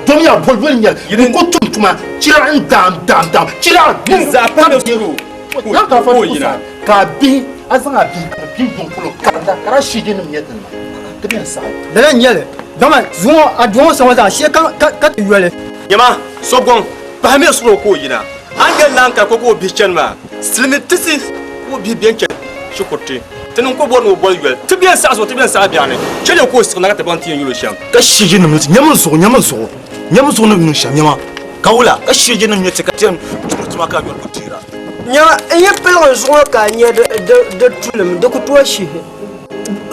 Domiya boliboli n-nyɛli n ku tum tuma chira n daam daam daam chira ka a bihi a zaŋ a bihi ka bɛ kpi yuŋ polo karinda ka daa shiijinim nyɛ ti nima ti bɛn saɣi. Lala n-nyɛ li, dama zuŋɔ a duŋɔ sɔŋɔ zaa shee ka ti yoli. Nyama, sɔgɔŋ, pahimiya suɣilo ka o yina. A ni yɛli naan kari ka o bihi chani maa, silimiin tisi ka o bihi bɛn chani shikuruti. Ti niŋ ka o bɔri ni o boli yoli. Ti bɛn saɣi zuɣu, ti bɛn saɣi biɛɣuni. Chɛliya ka o siɣi na ka ti baŋ ti yɛn yɛl o shɛm. Ka shiijinim ni ti nyam n zuɣu, nyam n zuɣu, nyam n zuɣu ni niŋ shɛm, nyama ka wula ka shiijinim nyɛ ti ka ti yɛn tumdi tuma ka yoli ku deera. Nyama, n yi piligi n zuɣu ka a nya di tulim, di ku tooi shihi.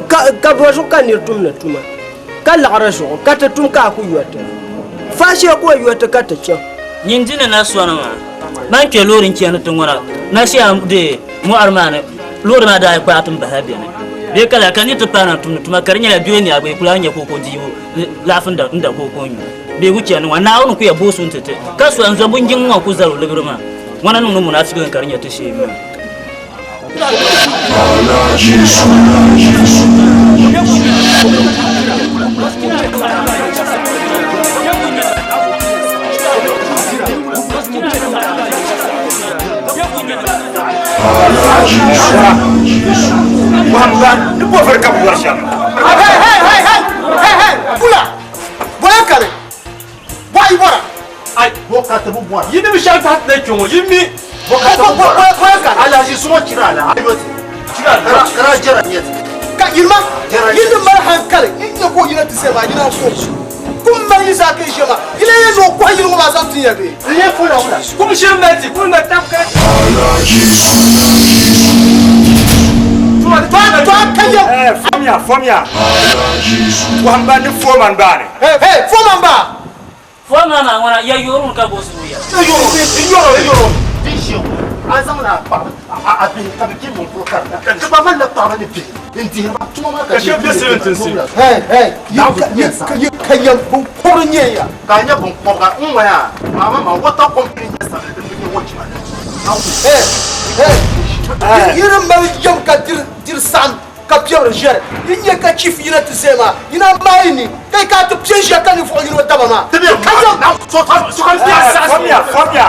Ka bɔzuɣu ka nir tumdi tuma, ka liɣiri zuɣu ka ti tum ka a ku yo ti. Faashee ka o yo ti ka ti chaŋ. Nyin di ni na sɔni maa, man kpe loori n-chani ti ŋɔna na shia di mɔɣiri maa ni, loori maa daa yi kpaai ti m-bahi bɛ ni bee ka lahi ka nir ti paai na n-tumdi tuma ka di nyɛla bee ni a gba yi ku lahi nya kooko diibu laɣifu n-da kooko n-nyu bee ku chani ŋɔ. Naawuni ku ya booi so n-ti ti ka so n-zo bunjiŋ ŋɔ ku zali o libiri maa ŋɔna niŋdi munaafikilim ka di nya ti shee maa. Yi ni bi shɛli tahi ti na kpe ŋɔ, yi mi. Alaji suma chira ala ayo ti chira kara jɛra nyɛ ti ka yirima yi ni mali hankali n nyɛ ka o yina ti sɛ maa yina ko kum mali yi zaa ka yi ʒiya maa yi lee yɛn ni o kɔhi yili ŋɔ maa zaŋ tin ya bee n yɛn fola wula kum shiri mali ti kum mali tam kara to a ka yɛm Fomya fomya Wahamba ni foman baani hey foman baa Foma maa ŋuna ya yoori ka bo suhu ya. Ya yoori n yoori n yoori din ʒiya ŋɔ a zaŋla a paɣaba a bihi ka bɛ kpi yuŋ polo karinda ti gba malila paɣaba ni bihi n dihiri ba tuma maa ka shɛba be silintinsi. Hey hey yi ka yɛm binkɔbiri nyɛ ya. Ka a nyɛ binkɔbiga n ŋɔ yaa maama maa water company nyɛ sabili din bi nyɛ wɔchi maa Hey hey yi ni mali yɛm ka diri saɣim ka piɛbiri ʒiɛri. Yi nya ka chief yina ti zaya maa, yi naan maai ni ka yi kana ti piɛ ʒiya ka ninvuɣ yino daba maa. Ka yɛm. Fomya, fomya,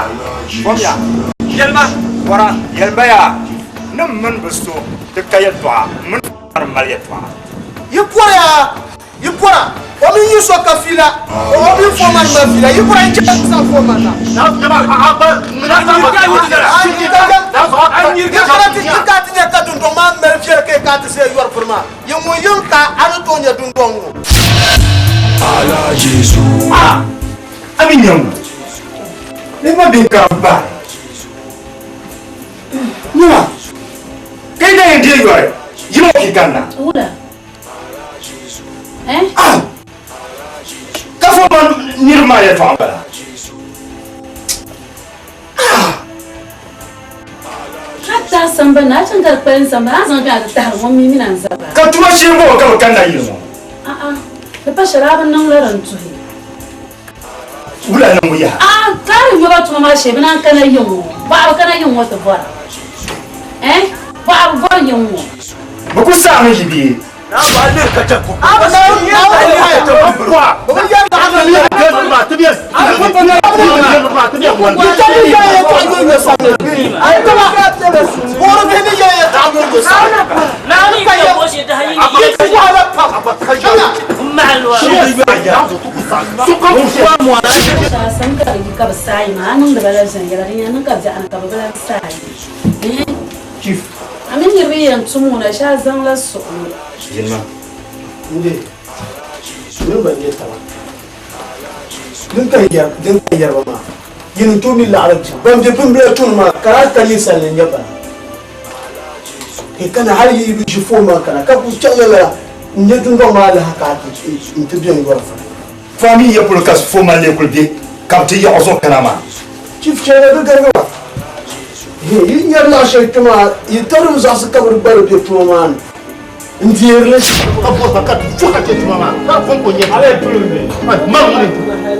fomya. Yɛlima, bɔra, yɛlima yaa, ni m mini bi so ti ka yɛltɔɣa, m mini m mali yɛltɔɣa. Yi bɔra Yi bɔra o mini yi so ka fiila, o mini foreman mali fiila. Yi bɔra yi chɛ ka zaŋ foreman na. Yi kana ti yi ka ti nya ka dundɔŋ maa mali viɛli ka yi kana ti ʒiya yɔri piri maa. Yi ŋun yiŋ ka a ni tooi nya dundɔŋ ŋɔ. A a mi nyaŋ ni ma bɛ karim bahi nyama ka yi daa yɛn deei yɔri yino ki kanna. Wula? Eh? Ah! Ka fo ma niriba maa yɛltɔɣa m-bala. Ah! Hatta sambani a chaŋ ka di kpalim sambani a zaŋ kpɛna ti tahiri ŋɔ mi mini a ni zabira. Ka tuma shee m-bɔŋɔ ka bɛ kanna yili ŋɔ. A'a, di pa shɛli a bi niŋ la din tuhi. Wula niŋbu yaha? A'a, ka a di nyoba tuma maa shee bɛ naan kana yiŋ ŋɔ. Paɣaba kana yiŋ ŋɔ ti bɔra. Eh? Paɣaba bɔri yiŋ ŋɔ. Bɛ ku saɣimi yi bee? A mini niriba yɛn tum ŋuna shee a zaŋla suɣulo. Yinima. Nde, mini ban nyɛ taba. Din ka yɛri din ka yɛriba maa, yi ni tooi mi laɣiri di ban be bimbila tuuni maa ka daa ka ninsal ni nyɛ bana. He kana hali yi bi ʒi foon maa kana ka ku chaŋ ya lala n nyɛ dundɔŋ maa lahi ka a ti n ti bɛn yɔri fara. Fami ya polo ka foon maa lee kuli be ka bɛ ti yaɣi o zuɣu kana maa. Chief chɛliya di garigi ba. He yi nyari laɣ shɛli kpɛ maa yi tabiri zaɣisi ka bɛ di gba di be tuma maa ni n deeri li. Ka bɔri ba ka di fo ka chɛ tuma maa ka di kɔŋko nyɛ Ala yi pili mi. Ma ŋuni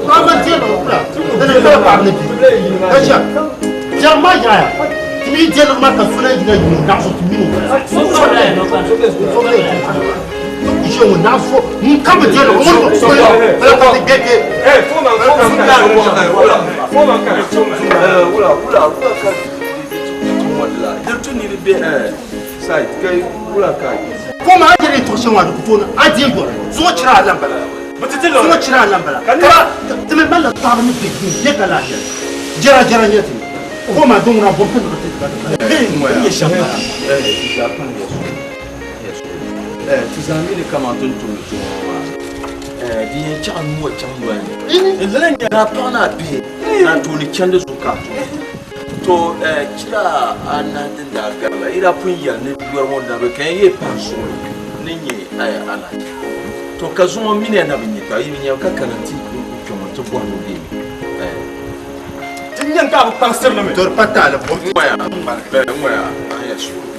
a ma deeri o kula dini n kala paɣaba ni bihi ka chɛ biɛri maa yaaya ti mi deeri maa ka so na yina yuun naɣ so ti mini o. ʒiya ŋɔ naa fo ŋun ka bi deli ŋun bala ka ti gbɛ gbɛ. Wula wula wula ka Ko ma a jɛri tɔɣa shɛŋa di ku tooni a deei yɔri zuɣu chira a lan bala zuɣu chira a lan bala ka ti mi malila paɣaba ni bɛ bɛ ka lahi yɛli jɛra jɛra nyɛ ti ko ma din ŋuna bɔm ti niɣi ti ka ti nyɛ shɛm bala. Ti zaa mi ni kaman ti ni tumdi tuma ŋɔ maa, di yɛn chaɣ nua chaŋ noli ni. Lala n-nyɛ a paɣ ni a bihi ni a tooni chandi zuɣu ka a tumdi. To chira anahi din daa gari la, yi daa pun yɛli ni yɔri ŋɔ na bi ka ya yee pahi suɣili ni nyɛ alahichi. To ka zuŋɔ mini ya na bi nya taba, yi bi nya ka kana ti kpe ŋɔ ti bɔhiri o bee? Ti nya ka a bi kpaŋsiri li mi. To di pa taali bom. N-ŋɔya, n-ŋɔya, pahiya suɣili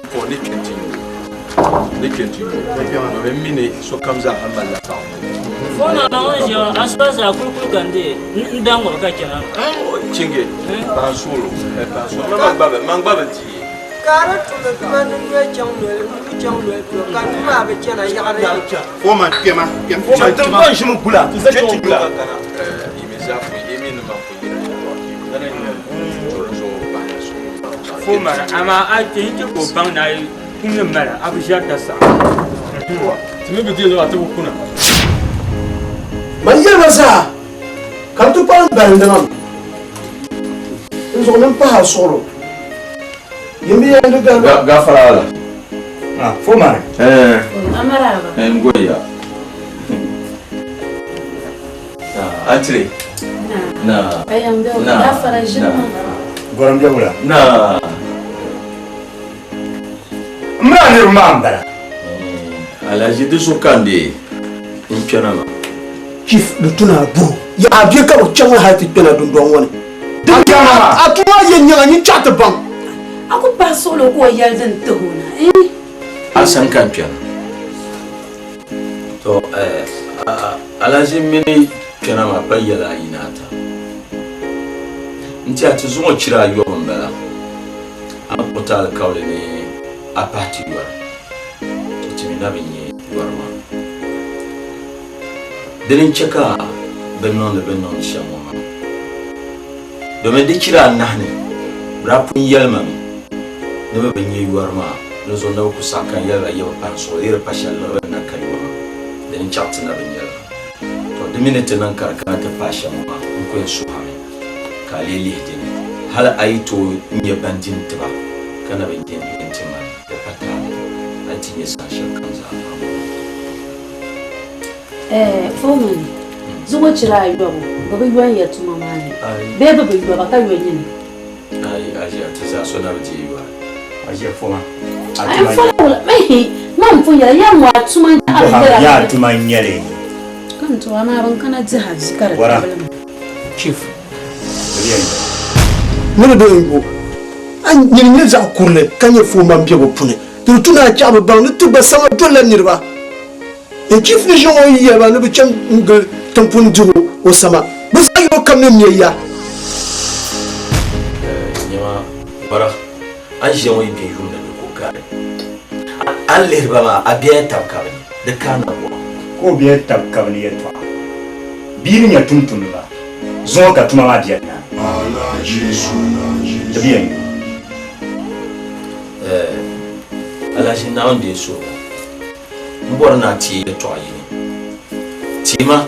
pumpɔŋ ni kpe nti nyu o, ni kpe nti nyu o, domin m mi ni sokam zaa ha malila paɣibu. Fɔɔna maa ŋun ʒiya ŋɔ, asiba zaa kulikuli ka n deei n daŋ ŋɔ ka chana. Chinge, pahi suɣilo, pahi suɣilo, man gba bi, man gba bi deei. Ka a di tumdi tuma ni noli chaŋ noli, nuu chaŋ noli polo, ka nuu maa bi chana yaɣiri. Fɔɔma kpɛma, kpɛma. Fɔɔma tiŋgbani ʒimi gula, ti za kpɛŋɔ gula. Yi mi zaa pun, yi mi ni man pun yɛli yɛltɔɣa lala n-nyɛ li, to di zuɣu pahiya suɣilo. Fɔɔma, amaa a kpe n-chɛ ka o baŋ ni a yi kum ni mali a bi ʒiɛri ta saɣim. Ti mi bi deei zuɣu a ti bi kuna. Man yɛli ba zaa, ka bɛ ti kpalim balindi ma mi. N zuɣu ni m pahi a suɣilo. Yin bi yɛn di gari ba. Gafara ala. Ah, fo mari. Eh. Amaraba. Eh, ngoya. Ah, atire. Na. Ayam da gafara jima. Gorom bɛ wula. Na. M mini a niriba maa m-bala. Alhaji di so ka n deei n kpɛna maa. Chief di tuna a buru yaɣa bɛ ka bi chaŋ hali ti kpɛna dundɔŋ ŋɔ ni. Din kpɛna maa. A tuma yɛn nyɛla nyin chaɣ ti baŋ. A ku pahi suɣili o ka o yɛli din tihi o na eh. A sani ka n kpɛna. To Alhaji mini kpɛna maa pa yɛla ayi ni ata. N tiɛha ti zuŋɔ chira ayɔbu m-bala. A ni kpuɣi ti alikauli ni a pahi ti yɔri, to ti mi na bi nya yɔri maa. Dini n-chɛ ka bɛ niŋdi bɛ ni niŋdi shɛm ŋɔ maa, domin di chira anahi ni bɛ daa pun yɛli ma mi ni bɛ bi nya yɔri maa, dinzuɣu n na bi ku saɣi ka n yɛli ba ya bi pahi n suɣili yi di pa shɛli ni bɛ ni na ka yɔri maa, dini n-chaɣ ti na bi nya li maa. To di mi ni ti niŋ ka di kana ti paai shɛm ŋɔ maa, n ku yɛn suhimi ka a lee lihi di ni, hal a yi tooi nya ban di n tiba ka na bi di n-ti ma di pa taali, a yi ti nya saha shɛlikam zaa maa m-bɔŋɔ. Ɛɛ, Foreman, zuŋɔ chira ayɔbu, bɛ bi yɔn ya tuma maa ni bee bɛ bi yɔ ba ka yɔ nyini? Ayi, aʒiya, ti zaa so na bi deei yɔri. Aʒiya, Foreman, a Ayi, tuma n-fɔla wula, ehe, man pun yɛla, ya ŋɔ a tuma n-nyɛ a bi Bɔham, yɛra ya a ni. tuma n-nyɛ li. Ka n to, amaa bɛ ni kana dihi a vi ka di Bɔra. tabili ma. Chief, Ni di bee n-yo a nyini nyɛ zaɣ kurili ka nyɛ fooma m-be bɛ puni, di di tu ni a chaɣ bi baŋ ni ti gba sama dolila niriba. N chief ni ʒi ŋɔ yi yɛli ba ni bɛ chaŋ n-gili tiŋpuni dibu o sama, bɛ zaɣ yino kam ni m-me ya. Nyama bara, a ni ʒiya ŋɔ yi be yuŋ ni di ko kari. A ni lihiri ba maa, a bɛya tab ka bɛ ni, di kaana buɣim. Ka o bɛya tab ka bɛ ni yɛtɔɣa. Bia ni nya tumtumdiba, zuŋɔ ka tuma maa biɛri na. Di bi yɛn yo. Alahichi Naawuni deei suhigu. M bɔri ni a teei yɛtɔɣ yini. Teema,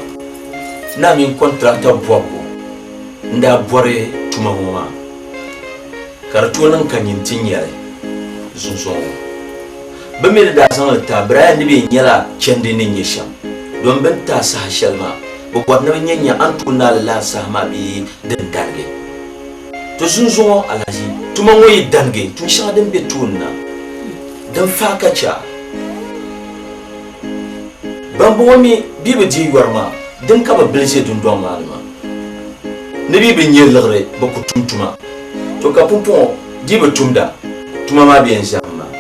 naa mini kɔntirata bɔbigu n-daa bɔri tuma ŋɔ maa, ka di tooi niŋ ka nyin ti nya li zunzuŋ ŋɔ. Bɛ mi ni daa zaŋ li ti a, bɛ daa yɛn ni bɛ yɛn nyala chandi ni nyɛ shɛm, domin bɛ ni ti a saha shɛli maa, bɛ bɔri ni bɛ nya nya a ni tooi naai li lala saha maa bee din darigi. To zunzuŋɔ Alhaji, tuma ŋɔ yi danigi, tuun shɛŋa din be tooni na, din faai ka chɛ a. Bambɔŋɔ mi bɛ bi deei yɔri maa, din ka bɛ bili ʒe dundɔŋ maa ni maa. Ni bɛ bi nya liɣiri, bɛ ku tum tuma. To ka pumpɔŋɔ di bi tumda, tuma maa bɛ yɛn ʒɛmi maa.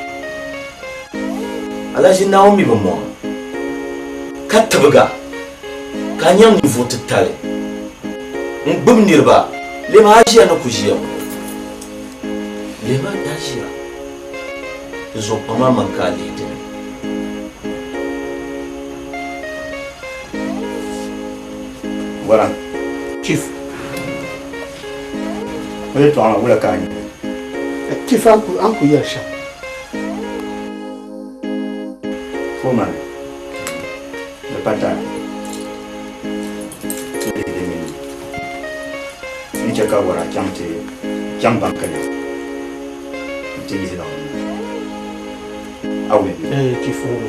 Alhaji Naawuni mi bi mɔŋ a, ka tibiga ka a nyaŋ ninvuɣ titali n-gbibi niriba. Lihimi a ʒiya ni ku ʒiya ŋɔ. Lihimi a daa ʒiya. Di zuɣu kpaŋ amaŋ ka a lihi di ni. Wara. Chief. O yɛltɔɣa maa wula ka a nya li? Chief, a ni ku yɛli shɛm. Foreman, di pa taali. Ti lihi di mini ni chɛ ka Wara chaŋ ti chaŋ banki ni nti yihi liɣiri maa. A wum? Eh, Chief, n wum.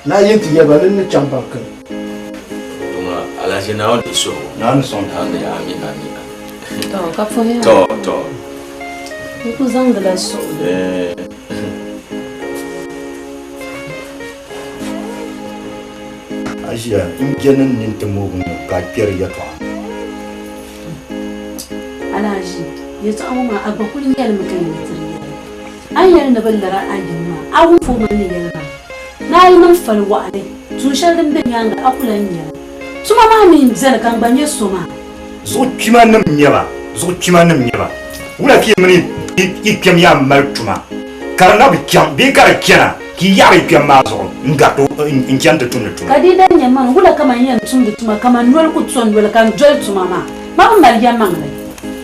Naa yi ti yɛli ba ni n ni chaŋ banki ni. Duŋa Alhaji Naawuni di suhigu. Naawuni sɔŋ ti. Amin, amin, amin. Tɔ, ka puhiya. Tɔ, tɔ. N ku zaŋdila suɣulo. Eh. A ʒiya n je ni n nini ti moogi ŋɔ ka a kpɛri yɛtɔɣa. Alhaji, yɛtɔɣa ŋɔ maa a gba kuli yɛlimi ka yi ni tiri yɛli. A ni yɛli ni bɛ lara a yim maa, a wum foman ni yɛli maa? Ni a yi niŋ fali waɣili, tuun shɛli din be nyaaŋa a ku lan nya li. Tuma maa mi m-beni ka n gba nyɛ so maa. Zuɣu kpima nim n-nyɛ ba, zuɣu kpima nim n-nyɛ ba. Wula ka yi mini yi kpɛm yaa mali tuma ka di na bi chaŋ bee ka di chana ka yi yaɣiri yi kpɛm maa zuɣu n-gariti o n-chani ti tumdi tuma? Ka di daa nyɛ man, wula ka man yɛn tumdi tuma kaman noli ku to noli ka n doli tuma maa? Ma bi mali yɛlimaŋli.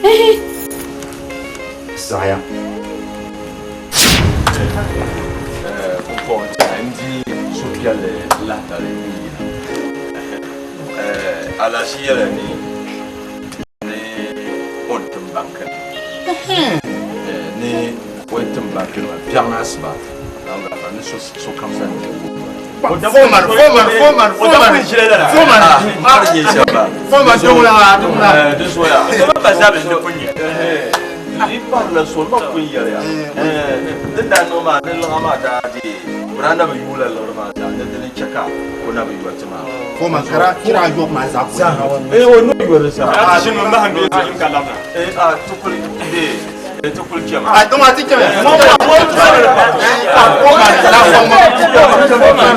Ihi! Saɣiya. Pumpɔŋɔ tiɛha n di suhupiɛlli lahitali n yina. Alashi yɛla ni ni o ni tim banki ni ni o ni tim banki ni maa biɛɣuni asiba ni sokam sani Foreman, foreman, foreman, foreman, foreman, foreman, dɔŋla, dɔŋla. Di zoya. Di parila so ma pun yɛliya din daa niŋ maa ni liɣa maa daa dee o daa na bi yuui la liɣiri maa zaa ni dini n-chɛ ka o na bi yɔri ti maa. Foreman, kara kira yɔbu maa zaa kuli. Ee o no yɔri zaa. A ti ʒini m-mahim bee ti yim ka labina. Ee a ti kuli dee ti kuli chɛmi. A dɔŋ a ti chɛmi. Foreman, la foreman.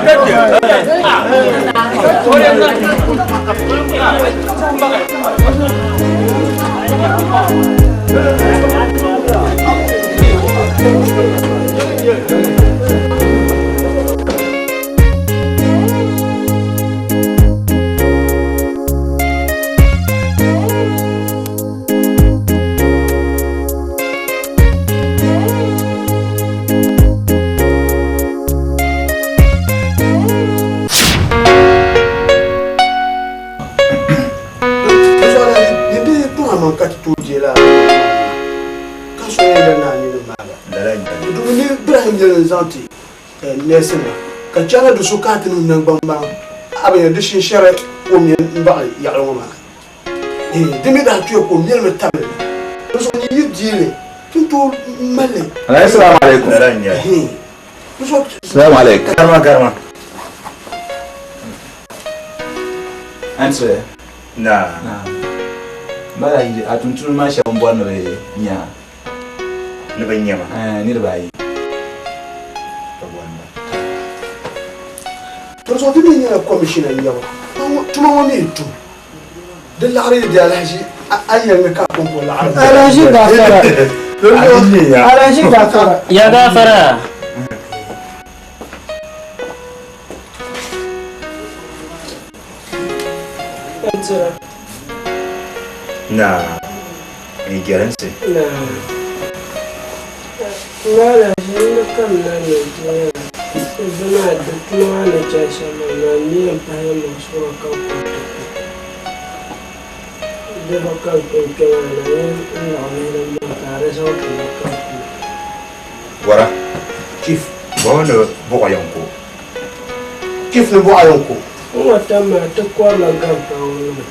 Ka ti tooi deela ka so yɛn yɛli ni a nini maagi domi ni Ibrahim yɛli n zaŋ ti neesi na ka chana di so ka a ti niŋ naŋgbaŋ a bi nya di shinshɛri o mini n baɣi yaɣili ŋɔ maa di mi daa tuya ka o mɛlimi tabili di zuɣu ni yi deeli ti ni tooi mali Assalamu alaikum. Assalamu alaikum. Garma garma. Anse. Na. Bala yi a tuntuni maa shɛba n-bɔri ni bɛ nya a. Ni bɛ nya ma? Ɛɛn, niriba ayi. Ka bɔri ba. Dinzuɣu di mi nyɛla kɔmishina n-nyɛ ba. Tuma ŋɔ mi tum. Di laɣiri yi di alahiʒi a yɛli ni ka a kɔŋko laɣiri. Alahiʒi gaafara. Alahiʒi gaafara. Ya gaafara. Na n jɛlinsi. Wara. Chief. Bɔŋɔ ni buɣa yɛn ko. Chief ni buɣa yɛn ko. N ŋɔ tam maa ti kɔrila gampaŋ nima.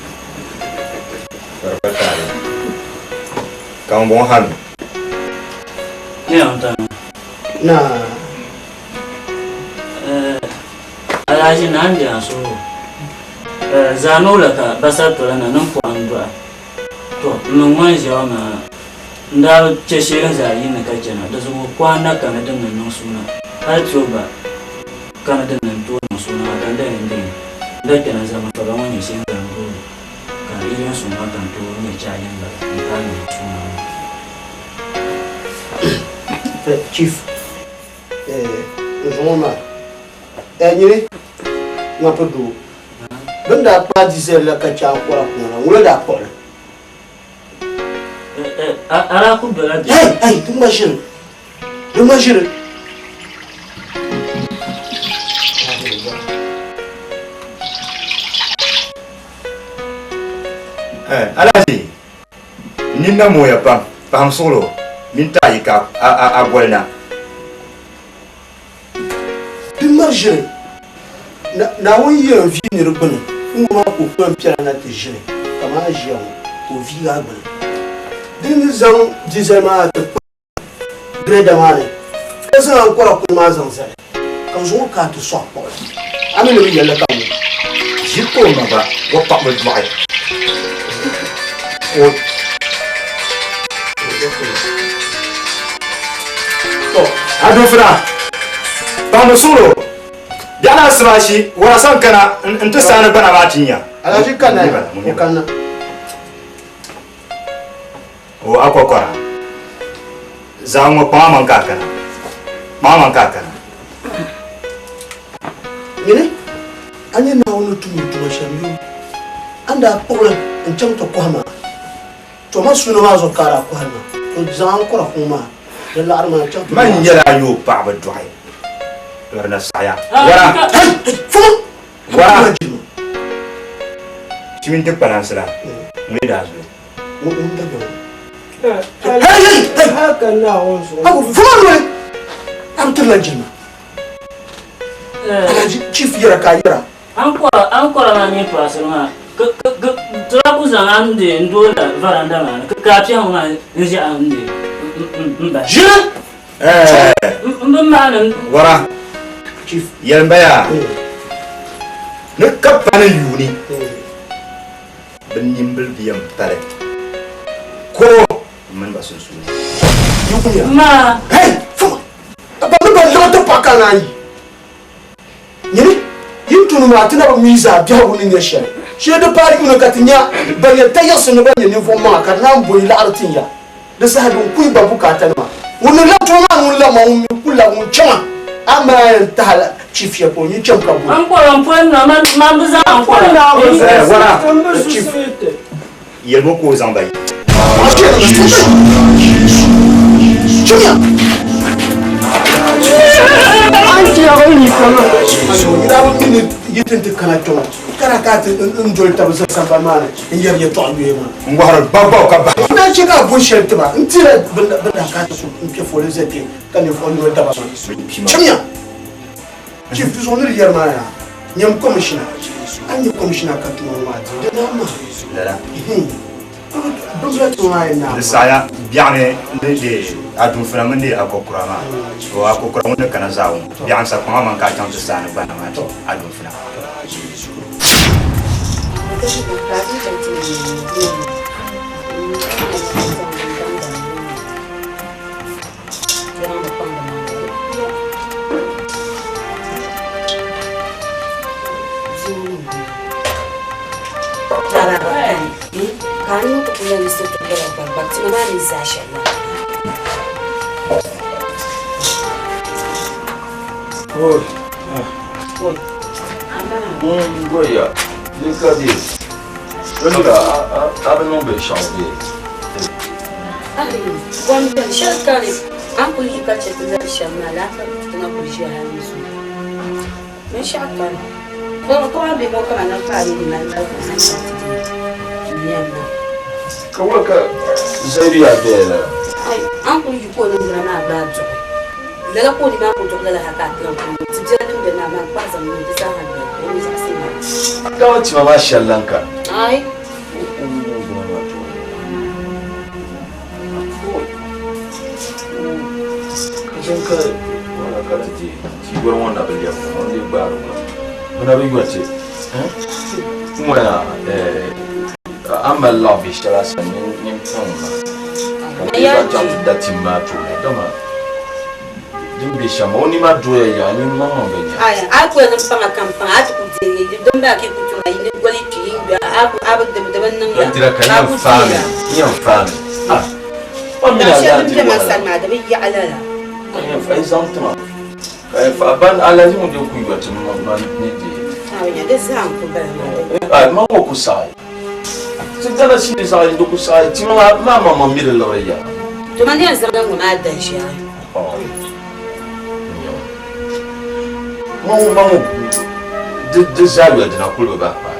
Ka di pa taali. Ka ŋun bɔŋɔ ha mi. Ne yan tam. Na. Alhaji na n diya so. Zaano la ka basar tola na niŋ pɔhim dɔɣi. To n mi ŋɔ n ʒiya ŋɔ maa n daa bi chɛ shee n zaa yini ka chana di zuɣu kɔha na kani din ni niŋ suuna hali ti o gba kani din ni n tooi niŋ suuna maa ka n dahin deei n da kpɛna n zaŋ faba ŋɔ nyɛ shee n zaŋ dooli ka yi yɛn suŋ maa ka n tooi nyɛ chaaji n bala n paai niŋ suuna maa. Chief, n zuŋɔ maa nyini ŋa pa doo. Bɛ ni daa kpaai dizɛl la ka chɛ ankɔra kuŋ la, ŋuna daa kpuɣi li. A daa kul dola bɛ. Hey, hey, di ŋma ʒiri. Di ŋma ʒiri. Alhaji, n nini na mooya pam, pahim suɣilo mini ti a yi ka a goli na. Di ŋma ʒiri. Naawuni yi yɛn vii nir gbini, ŋ-ŋɔ maa ka o kpɛm piɛla na ti ʒini kaman a ʒiya ŋɔ, ka o viig a gbini. Di ni zaŋ dizɛli maa ti kpa girɛda maa ni, ka zaŋ ankɔra kuni maa zaŋ zali, ka bɛ zaŋ o kaai ti sɔɣi kpuɣili. A mi ni bɛ yɛli li ka ŋɔ. Ʒiri ka o ma gba o paɣiba dɔɣi o. Adufuna, paɣimi suɣilo. Biɛɣuni asibaasi, wara san kana n-ti saani gbana maa ti nya. Alaji kanna ya, o kanna. O a kɔkɔra. Zaŋ ŋɔ kpaŋ amaŋ ka a kana. Kpaŋ amaŋ ka a kana. Nyini, a nya Naawuni ni tumdi tuma shɛm yoo? A ni daa kpuɣi li n-chaŋ ti kɔhi maa, to ma suuna maa zuɣu ka a daa kɔhi li maa, to zaŋ ankɔra kuŋ maa di laɣiri maa n-chaŋ ti Man nyɛla a yooi paɣiba dɔɣi. Lɔri na saɣiya. Wara! Wara! Chimini ti kpalansi la, ŋuni daa zuli? Ankɔra maa mini paɣasiri maa ti daa ku zaŋ a n doo la varanda maa ni ka a piɛhigu maa n-ʒe a n-bahi. N bi maani. Wara, yɛlim ba yaa ni ka pa ni yuuni bɛ nimbili bi yɛn pali kɔro m mini ba sunsuuni. Ma. Hey, fuma! Ba mi ban liɣi ti paɣa ka naan yi. Nyini, yi ni tuni maa ti na bi mi zaa biɛhigu ni nyɛ shɛli. Shee di paai yuuni ka ti nya ban yɛn tayiɣisi ni ban nyɛ ninvuɣ maŋa ka di naan bo yi laɣiri tin ya. Di saha din kuyi gba bukaatanima. Ŋun ni labi tuma maa ŋun labi ma ŋun mi ku labi ŋun chaŋ a a mali a yɛn tahi la chief ya ka o nyin cham ka bo. Ankɔra m poli na man man bi zaŋ ankɔra. Wara yɛlibo ka o zaŋ ba yi. Yi ti kana kpɛŋɔ ka ka ti n doli tabi za sambani maa ni n yɛri yɛltɔɣa yoya maa. N wɔhiri gbagbaw ka bahi. N daa chɛ ka a bo shɛli ti ba n-tila bɛ daa ka ti n kpe foli za kpe ka ninvuɣ yino daba maa. Chamiya! Chief di zuɣu ni di yɛri maa yaa, nyam commissioner, a ni nyɛ commissioner ka tuma ŋɔ maa di di naan maa. Lala. Bimbila tuma maa yɛn naan Di saɣiya biɛɣuni ni di Adunfuna mini di Akokura maa. O Akokura ŋun ni kana zaawuni biɛɣuni sakpaŋa man ka a chaŋ ti saani gbana maa ti Adunfuna. Goya, ni ka di. Yonira, a bi niŋ binshɛɣu bee? Kom beni shɛli kani a ni kuli yi ka chɛ ti zali shɛm maa laa ka ti na kuli ʒiya hali ni zuŋɔ. Binshɛɣu kani ka bɛ ŋɔ kaman na paai ni mali mali ka zaŋ chaŋ ti deei n-yɛm maa. Ka wula ka Zaidu yaa doya lala? Ai, a ni kuli yi ka o niŋgbuna maa gbaai duɣi lala ka o ni maa kuli duɣi lala hali ka a ti lahi kuli ti biɛla din beni maa maa kpahi zaŋ niŋ di zaa ha doli ka o mi zaɣisi maa. Dama tima maa shɛli lan kani. Ai. Ka ka wala ka ti deei ti yuri ŋɔ na bi lɛbi ŋɔ n lee gbaari ŋɔ bɛ na bi yɔti ŋɔya a mali laɣ bihi shɛli a sani nyin paŋ ma ka ti gba chaŋ ti da tim maa tooni dama din be shɛm o nima doya yaɣa nyin maŋmaŋ bi nya. A kuli ni paŋa ka n paŋa a ti ku deei din bala ka yi ku tuma yi ni goli kpi yi ni a ku a bi di bi niŋ ya Dira ka a yɛn ku faami deei ya. n yɛn faami ah o mini Daɣu a shɛli zaa din diri be ma wahala sani maa di bi yaɣi lala. N yɛn fa n zaŋ tima ka yɛn fa ban alahi ŋun dee ku yɔti ma ni deei. na bi nya di zaa n-ku bala maa. Ai, ma ŋɔ ku saɣi. Ti dana shiri saɣi di ku saɣi tima maa maa maŋmaŋ mi di liɣiri ya. To man yɛn zaŋla ŋɔ maa dan shɛli. Ma ŋɔ ma ŋɔ di zaa yoli dina kuli bi bahi paai.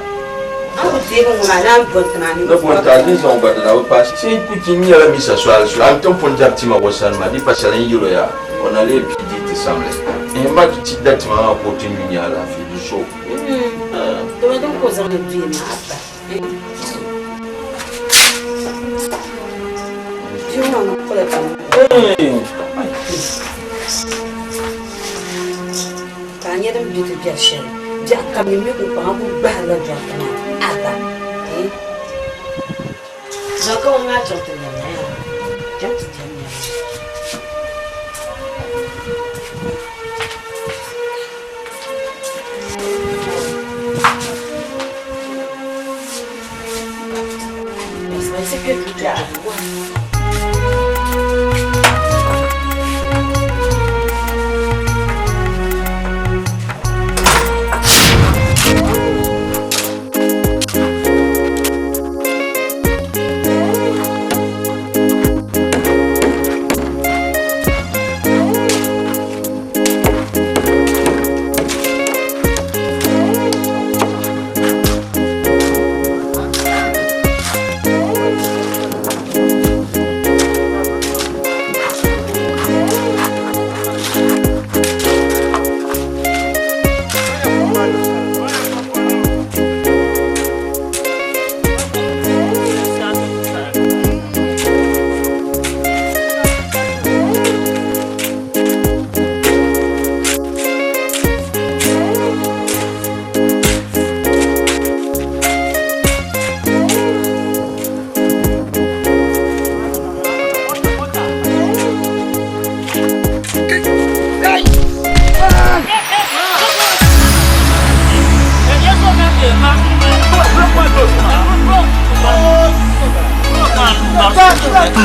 A ku deegi ŋɔ maa naan bɔri ti maa ni. Ni bɔri ti a ni zaŋ gba dina bi paai. Sai ku ti nyɛla misa sɔali suli. A ni ti pun dari tima o sani maa di pa shɛli n yɛl o yaa o na lee pii di ti samli. N ma ti da tima maa ka o ti nyu nya alaafee di so. Dama din ka o zaŋ li dui maa abba. Bia ŋɔ ŋun kpala ti Ka a nya din be ti biɛri shɛli biɛɣu kam ni mi ku kpaŋa ku gbahirila dɔriti maa abba. Zaŋ ka ŋɔ maa chaŋ ti lɛm na yaa chaŋ ti diɛm nɛma.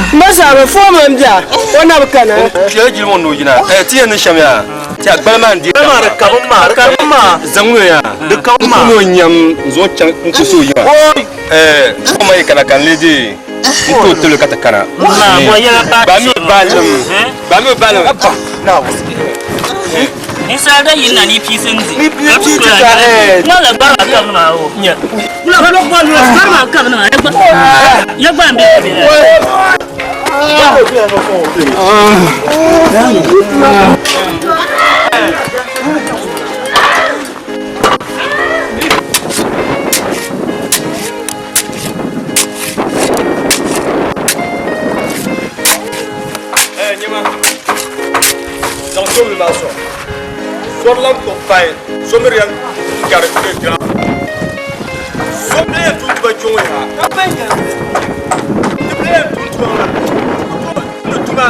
Masaaba foma n bia o na bi kana. Kpɛla jili ŋɔ ni o yina ti yɛn niŋ shɛm yaa ti a gbali maa n di maa di kabim maa di kabim maa zaŋ ŋɔ yaa di kabim maa n ku nyam n zaŋ chaŋ n ku so yiŋa foma yi kana ka n lee dee n tooi tili ka ti kana ba mi baalim ba mi baalim Ninsal da yirina ni piisi n di. Ni piisi ta eh. Na la gbara ka ni ma o. Nya. La la gba la gbara ma ka ni ma ya gba. Ya gba mbe be. Eh nyama. Zaŋ sobili maa sɔŋ. Sɔri lan kpuɣi pahi so mi di yɛn gari gira. So bɛ yɛn tum tuma kpe ŋɔ yaha. Ka bɛn yɛn ti bɛ yɛn tum tuma maa ku tooi tumdi tuma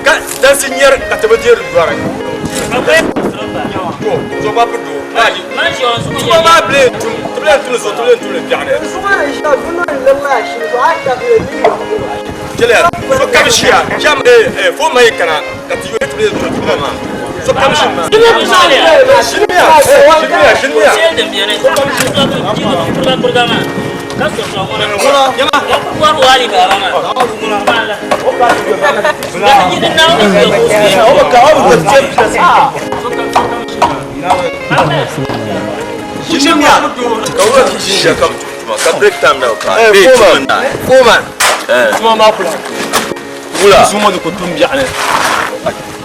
ka dansi nyari ka ti bi deeri yɔri. To zuɣu gba bi doo maa yi tuma maa bɛ yɛn tum ti bɛ yɛn tumdi zuɣu ti bɛ yɛn tumdi biɛɣuni. Chɛliya so kam ʒiya cham fo ma yi kana ka ti yuli ti bɛ yɛn tuma maa so kam ʒi maa. Ʒinimiya ʒinimiya ʒinimiya. Ʒiya kam tuma ka break time na ka Foreman. Tuma maa kula. Wula. Zuŋɔ di ku tum biɛɣuni.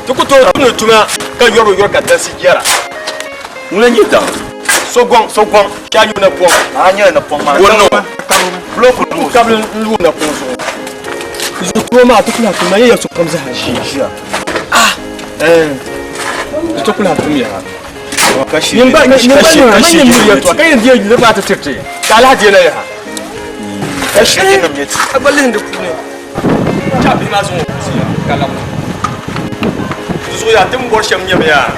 Ti ku tooi tumdi tuma ka yɔri yɔri ka dansi jɛra. Ŋuna n-nyɛ daŋ. So gɔŋ, so gɔŋ, ka a yu napɔŋ. A nyɛla napɔŋ maa. Wurino. Bulɔku duu. Kabili n-lu napɔŋ zuɣu. Zuɣu tuma maa ti ku lahi tum maa yɛya sokam zaa ʒiya. Ah! Eh. Di ti ku lahi tum yaha. Nin ba nin ba nin nin mi yɛltɔɣa ka yɛn deei niriba ata tiriti ka a lahi deei na yaha. Ka shiri nim nyɛ ti. A gba lihindi puuni. Cha bihi maa zaŋ o kuɣusi ya ka labina. Di zuɣu yaa ti ni bɔri shɛm nyɛmi yaa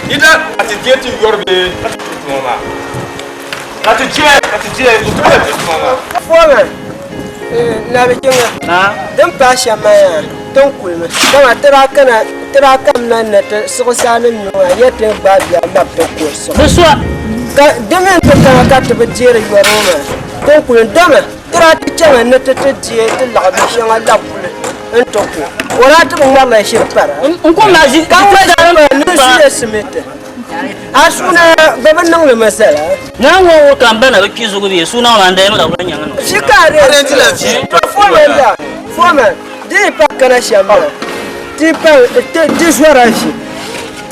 yi daa ka ti deei ti yɔri bee ka ti tum tuma maa. Ka ti deei ka ti deei ti tum tuma maa. Foma nabi kpiŋa din pahi shɛm maa yaa tin kulimi dama ti daa kana Ti daa kamina ni ti siɣisaani nyo maa yɛ ti ni gbaai bia labi ti kuri siɣi. Bɛ sɔɣi. Ka di mini ti kana ka ti bi deeri yɔri ŋɔ maa, ti ni kuli dama ti daa ti chaŋmi ni ti ti deei ti laɣi binshɛŋa labi kuli n-ti ku. O daa ti bi ŋmarila ʒiri para. N kum maa ʒi Ka ŋma ʒiri para ni zuya simiti. A suuna bɛ bi niŋ li masala. Naa ŋɔ ŋɔ ka n ba na bi kpi zugu bee suuna ŋɔ maa n dayimi la wula nyaŋ ni. Ʒi ka a dee. To foreman la, foreman, di yi pa kana shɛm maa, ti pa ti zɔra ʒi.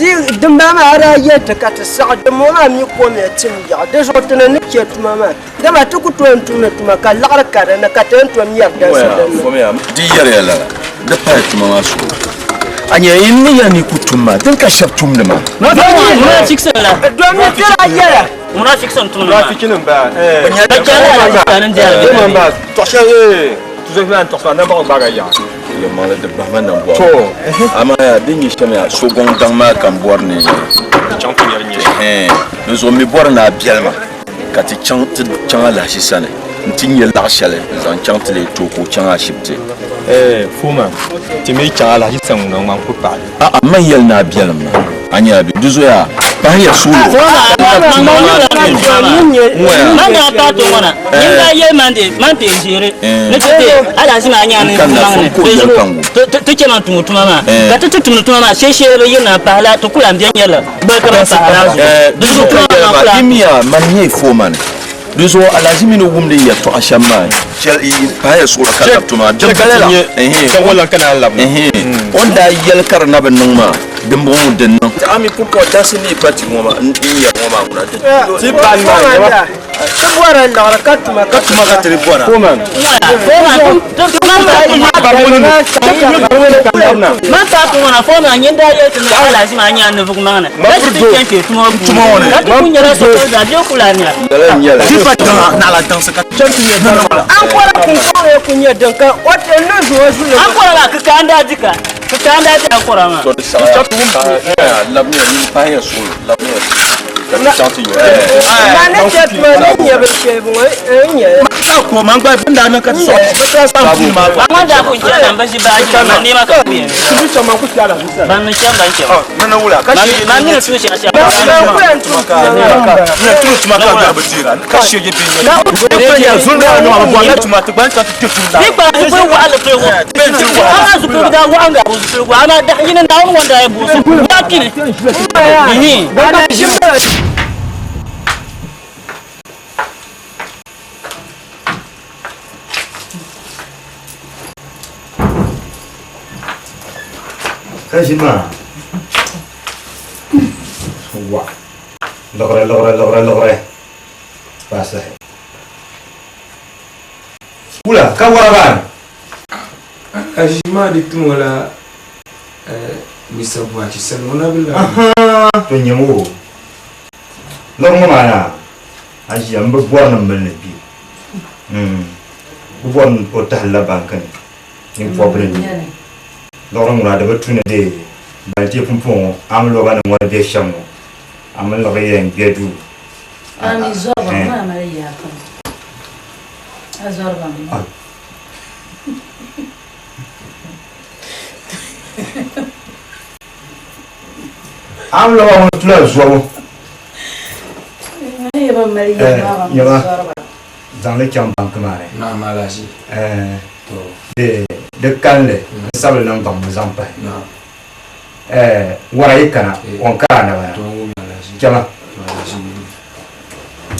Ti dimbala maa a daa yɛli ti ka ti saɣi dimbɔŋɔ maa mi komya tim yaɣa. Di zuɣu ti ni ni chɛ tuma maa. Dama ti ku tooi n-tumdi tuma ka liɣiri ka di ni ka ti ni tom nyari dansi din ni. Fomiya, di yɛriya lala, di pahi tuma maa suhu. A nya yi ni yɛli ni yi ku tum maa, din ka shɛb tumdi maa. Domin ti daa yɛla. Yɛlimaŋli di bahi ma nambɔɣu. Amaa yaa din nyɛ shɛm yaa, so gɔŋ daŋ maa ka m bɔri ni di zuɣu m mi bɔri ni a biɛli ma. Ka ti chaŋ ti chaŋ alahichi sani nti nya laɣ shɛli n-zaŋ chaŋ ti leei tooi ka o chaŋ ashibiti. Ɛɛ, Foreman, ti mi chaŋ alahichi sani ŋuna ŋman ku paɣi li. A'a, man yɛli ni a biɛlim ma, a nyɛla bɛ. Di zoya, pahiya suuli o. Foreman, man daa paai ti ŋɔ na, nyin daa yɛli man di man pii ʒiɛri ni ti ti alahichi maa nyaŋ ni maŋ ni, di zuɣu ti chɛ man tum o tuma maa. Ka ti ti tumdi tuma maa, shee shee bi yirina m-pahila ti ku lan be nyɛrila. Di zuɣu ka yɛli ma, Yimiya, mani n-nyɛ foman. Di zuɣu alahichi mi ni wumdi n yɛtɔɣa shɛm maa, pahaya suɣulo ka lab tuma. Din bala la, o ni daa yɛli ka di na bi niŋ maa, dimbɔŋɔ din niŋ. A mi pumpɔŋɔ dansi ni yi pa ti ŋɔ maa, n yɛri ŋɔ maa ŋuna. Ti bɔra liɣiri ka tuma ka tuma ka ti di bɔra. Man paai ti ŋɔ na, foreman nyin daa yɛli ti ni alahichi maa nyɛ a ni vugi maŋ ni ka ti ti chani kpe tuma ŋɔ puuni ka ti kuli nyɛla sokpoli zaa bee ku lahi nyɛla. Ankora kunkɔŋ yɛ ku nyɛ din ka o ti ni zuɣu zuli. Ankora maa kikaa n-daa di ka kikaa n-daa di ankora maa. To di saɣiya ka labimiya nyin pahiya suɣulo labimiya ka ti chaŋ ti yɔri. Ma ni chɛ tuma ni nyɛ binshɛli ŋɔ n-nyɛ. Ban daa pun chani na m-bi ʒi baaji nima nɛma ka bɛ yɛn Ban mi chani ban chani. Man mi ni tuun shɛŋa shɛŋa. Di kpala zipiligu waɣinli piligu. Amaa zipiligu daa waɣa n-gari o zipiligu amaa dahin yini Naawuni ŋɔ n-daa yɛn bo o so daa kpini. Ka ʒi maa wa liɣiri liɣiri liɣiri liɣiri pasahi wula ka wara maa ni Ka ʒi maa di tumo la Mr. Buachi sani o na bi labi. To nyɛ o liɣiri ŋɔ maa naa a ʒiya m bi bɔri ni m mili ni kpi bi bɔri ni o tahili la banki ni nimpɔbili ni liɣiri ŋuna di bi tu ni dee baliti pumpɔŋɔ a mi loba nim ŋɔ ni be shɛm ŋɔ a mi liɣiri yɛn gbe duu A mi zɔriba maa mali yaa pam. A zɔriba mi. A mi loba ŋɔ tula zɔbu. Nyɛma zaŋli chaŋ banki maa ni. Naam Alhaji. Di di kalinli n sabili niŋ gbaŋ ni zaŋ pahi. Wara yi kana o ni kari a naba na. Chama.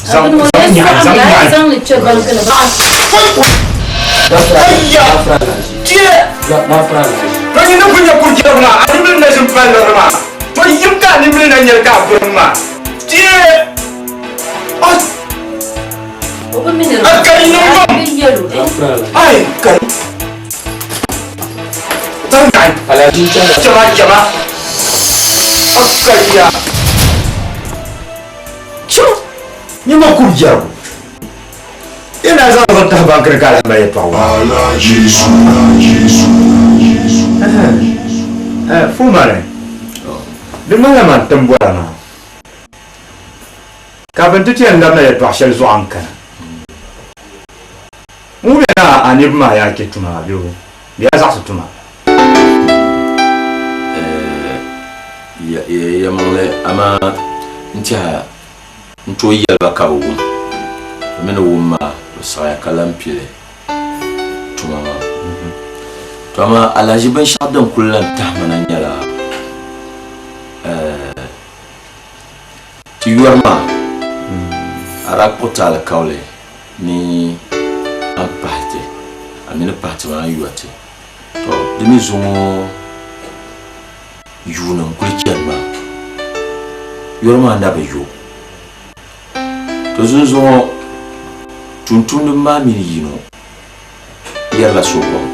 Zaŋ nyaɣi zaŋ nyaɣi. Ayya! Tie! To nyini ku nyɛ kuri jɛrigu maa, a nimbil na ʒini pali liɣiri maa. To yim ka a nimbil na nyɛli ka a birim maa. Tie! A kai niŋgbuŋ! Ai kai! Zaŋ nyaɣi. Chama chama. A kaiya! Chɛ! Nyɛ ma kuri jɛrigu. Ina zaŋ zaŋ tahi bankiri ka alahi mali yɛtɔɣa ŋɔ. Fumani, di ŋmanila man tim bɔra maa kafin ti ti yɛn labina yɛtɔɣ shɛli zuɣu a ni kana. N wumiya ni a niriba maa yaa chɛ tuma bee bɛ yaa zaɣisi tuma. Yɛlimaŋli amaa n tɛha n tooi yɛli ba ka bɛ wum. Bɛ mi ni wum maa bɛ saɣiya ka lan pili tuma maa. To amaa alahiʒi binshɛɣu din kuli lan tahi ma na nyɛla ti yɔri maa a daa kpuɣi ti alikauli ni a ni pahi ti, a mi ni pahi ti maa a ni yɔri ti. To di mi zuŋɔ yuuni n-kuli chani maa, yɔri maa na bi yo. To zunzuŋɔ tumtumdiba maa mini yino yɛrila sokɔŋ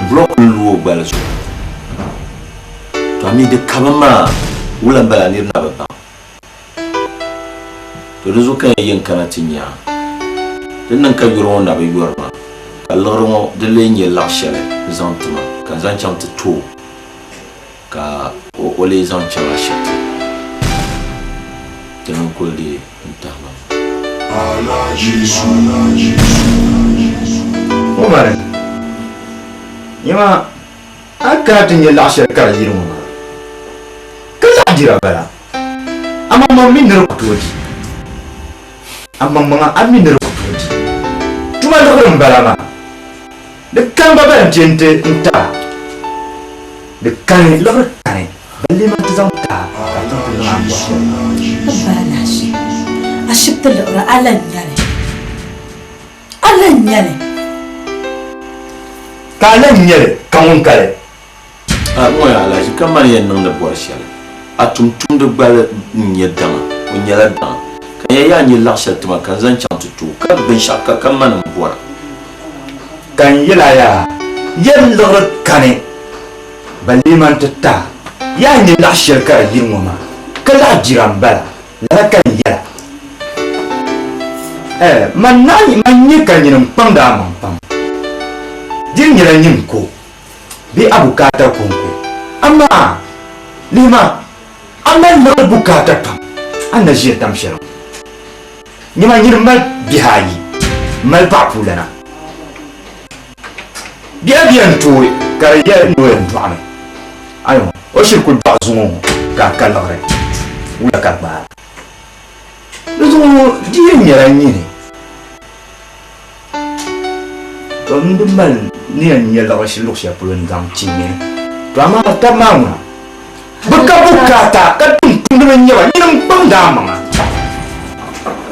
blɔk n-lu o gbali zuɣu. To a mi di kabi maa wula m-bala niri na bi baŋ. To di zuɣu ka yɛn yen kana ti nya di niŋ ka yuri ŋɔ na bi yɔri ma, ka liɣiri ŋɔ di lee nyɛ laɣ shɛli n-zaŋ ti ma ka n zaŋ chaŋ ti ti o ka o lee zaŋ chaŋ ashibiti. Dini n-kuli di n tahi ma. Umar, Nyama a ni kana ti nya laɣ shɛli ka di yiri ŋɔ maa, ka zaɣ dira bala. Amaŋmaŋ mi ni di ku tooi di. Amaŋmaŋa a mi ni di ku tooi di. Tuma liɣiri m-bala maa. Di kani gba bala nti nti n-ta. Di kani, liɣiri kani, balle man ti zaŋ ta ka a chaŋ ti niŋ a ni bɔri shɛli. Ti ba alahichi, ashibiti liɣiri a lan nya li. A lan nya li. Ka a lan nya li ka ŋun ka li. A ŋɔ yaa alahichi ka mani yɛn niŋdi bɔri shɛli. A tumtumdi gbali n-nyɛ daŋa, o nyɛla daŋa. Ka n yɛn yaa nyɛ laɣ shɛli ti ma ka n zaŋ chaŋ ti ti o, ka binshɛɣu ka ka mani m-bɔra. Ka n yɛl a yaa, yɛn liɣiri kani, balle man ti ta yaa nyɛ laɣ shɛli ka di yiri ŋɔ maa, ka laɣ dira m-bala. Lala ka n yɛla. Ɛɛ, man naa man nyɛ ka nyini n-kpaŋdi a maŋ pam. Di nyɛla nyin ko bee a bukaata kɔŋko, amaa lihima a mali liɣiri bukaata pam a ni na ʒiya tam shɛli ŋɔ. Nyama nyini mali bihi ayi, m-mali paɣapuulana. Biɛla bi yɛn tooi ka di yɛli ni o yɛn dɔɣimi. Ayo, o shiri kuli dɔɣi zuŋɔ ŋɔ ka a ka liɣiri, wula ka gbaai? Di zuɣu di yɛn nyɛla nyini. To n di mali ni yɛn nyɛ liɣiri shɛli luɣ shɛli polo n-zaŋ ti nyini. To amaa taba maa ŋuna bɛ ka bukaata ka tumtumdiba n-nyɛ ba, nyini m-kpaŋdi a maŋa.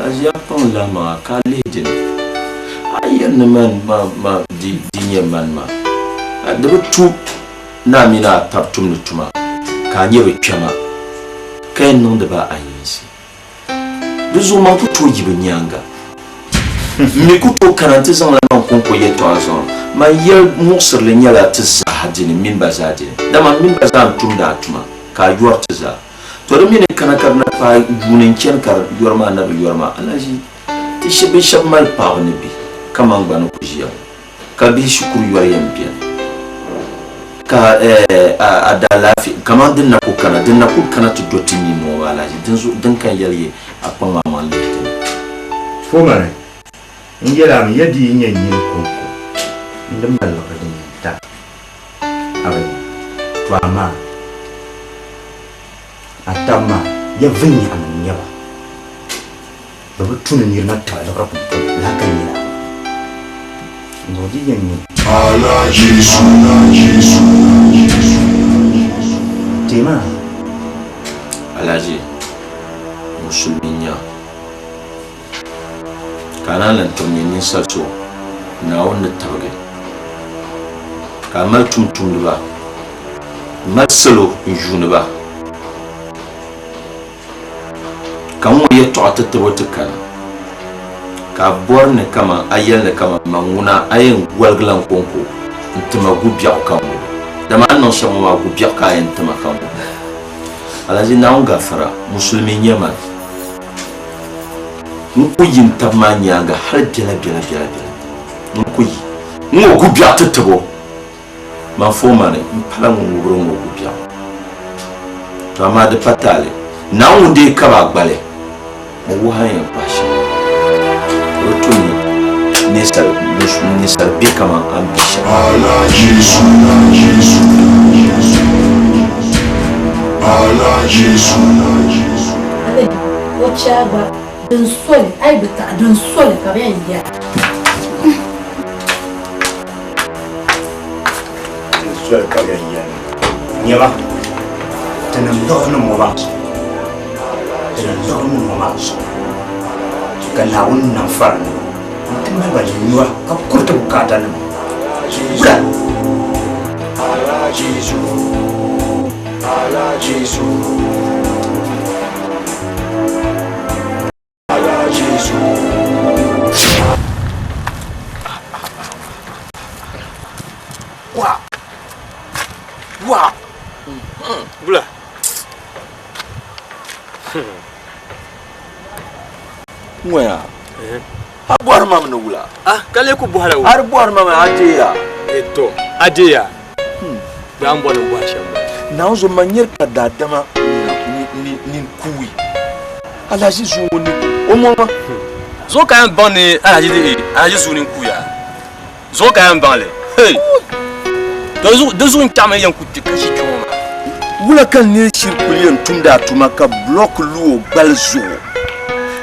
Aʒia kpaŋla maŋa ka a lihi di ni. A yi yɛli ni man ma di di nyɛ man maa, di bi tu ni a mini a tab tumdi tuma ka a nyɛ bɛ kpɛma ka yɛn niŋdi ba ayinsi. Di zuɣu man ku tooi yi bɛ nyaaŋa. M mi ku tooi kana nti zaŋla man kɔŋko yɛtɔɣa zuɣu. Man yɛl muɣisirili nyɛla ti zaaha dini m mini ba zaa dini, dama m mini ba zaa n-tumdi a tuma, ka a yɔri ti zaa. Tɔ di mi ni kana ka di na paai yuuni n-chani ka di yɔri maa na bi yɔri maa, alahiʒi ti bɛ shɛba mali paɣiba ni bihi ka man gba ni ku ʒiya ŋɔ, ka bihi shikuru yɔri yɛn beni, ka a daalaafee kaman din na ku kana, din na kul kana ti do ti nini ŋɔ maa alahiʒi, dinzuɣu din ka n yɛli yi a kpaŋ a maŋ lihi ti ni. Fomali, N yɛl a mi, ya di yi nyɛ nyini kɔŋko n di mali liɣiri din yɛn ta a bi nya. To amaa a tab maa ya vinnyaɣinim n-nyɛ ba. Bɛ bi tu ni nir na taba liɣiri pumpɔŋ lala ka n yɛl a maa. N zuɣu di yɛn nyɛ. Teema. Alhaji, Musulmi n-nyɛ a. Ka a naan lan tom nyɛ ninsal so Naawuni ni tabigi, ka a mali tumtumdiba m-mali salo n-yuuni ba, ka ŋ-ŋɔ yɛtɔɣa ti tib o ti kana, ka a bɔri ni kaman a yɛli ni kaman man ŋuna a yɛn goligila n kɔŋko n-ti ma gu biɛɣu ka ŋubi, dama a ni niŋ shɛm ŋɔ maa gu biɛɣu ka a yɛn ti ma ka ŋubi. Alhaji Naawuni gafara, Musulimi n-nyɛ man. N ku yi n tab maa nyaaŋa hal biɛla biɛla biɛla biɛla. N ku yi n-ŋɔ gu biɛɣu ti tib o. Man Foomani, m pala ŋun ŋubiri ŋ-ŋɔ gu biɛɣu. To amaa di pa taali. Naawuni ŋun deei kab a gbali, o wuhi a ni yɛn kpahi shɛm. Di bi tu ni ninsal be kaman a ni be shɛm. O chɛ a gba din soli, a yi bi taɣi din soli ka bɛ yɛn yɛra. Din soli ka bɛ yɛn yɛra. Nyɛma, tinim liɣiri ŋɔ maa zuɣu, tinim liɣiri ŋɔ maa zuɣu ka Naawuni nam faranima nti mali ba nyua ka kuri ti bukaatanima. Wula? Wa! Wa! Wula? Ŋɔya. A bɔri ma mi ni wula? Ah, ka lee ku bɔhila wula? A di bɔri ma mi a deeya. E to, a deeya. Daa n bɔri ni bɔhi shɛm bala. Naawuni zuɣu man nyeri ka daadama nini kuui. Alhaji zuŋ ŋɔ ni o mɔŋ ma. Zuɣu ka yɛn baŋ ni Alhaji di Alhaji zuŋ nini kuuya. Zuɣu ka yɛn baŋ li. Hey! Di zuɣu n kpɛɣimi yɛn ku kpi ka ʒi kpɛ ŋɔ maa. Wula ka n niri shiri kuli yɛn tumdi a tuma ka block lu o gbali zuɣu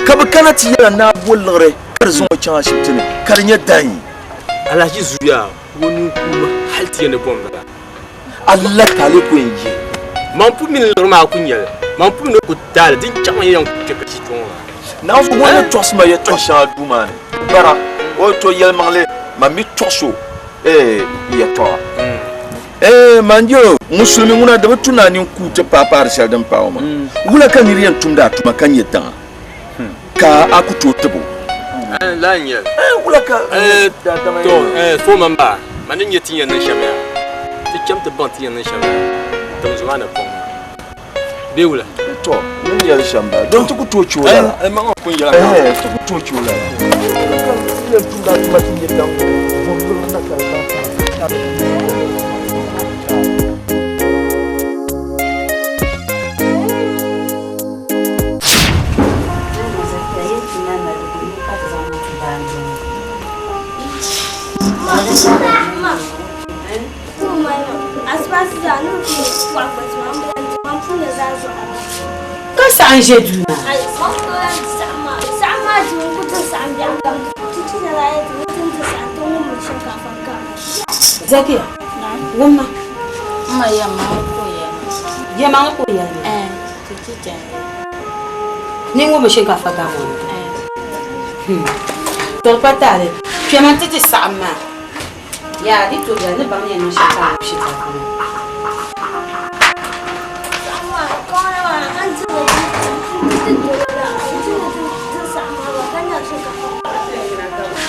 ka bi kana ti yɛla ni a bo liɣiri ka di zaŋ o chaŋ ashibiti ni ka di nyɛ danyi? Alhaji zuya o nini kuumi hali ti yɛn ni bom bala. Allah taali ku yɛn yihi. Man pu mini liɣiri maa ku nyɛli, man pu mini o ku taali din chaɣimi yɛn ku kpe ka ʒi kpɛ ŋɔ maa. Naawuni ŋɔ ni tɔɣisi ma yɛtɔɣ shɛŋa duu maa ni bara, o to yɛlimaŋli, man mi tɔɣis o yɛtɔɣa. Ee, man je musulimi ŋuna di bi tu ni a nini kuui ti paai paari shɛli din paai o maa. Wula ka nir yɛn tumdi a tuma ka nyɛ daŋa ka a ku tooi tib o? Lala n-nyɛ li. Wula ka daadama To, yɛn niŋ? fo man ba, man ni nyɛ ti yɛn niŋ shɛm yaa, ti cham ti baŋ ti yɛn niŋ shɛm yaa tiŋzuɣu maa ni pɔŋ maa. Bee wula? To, n ni yɛli shɛm bala, don ti ku tooi chɛ o lala. Man ŋɔ pun yɛla. Ti ku tooi chɛ o lala. Wula ka nir yɛn tumdi a tuma ti nyɛ daŋ bom liɣiri na ka di baŋ paai? Ka saɣim ʒe duu maa. Zakiya, wumma. Yɛlimaŋli ka o yɛli ma. Ni ŋubi shinkaafa gamo ni. To di pa taali, kpɛma nti ti saɣim maa. Yaa di tooi bela ni baŋ ni yɛn niŋ shɛm ka a ŋubi shinkaafa maa.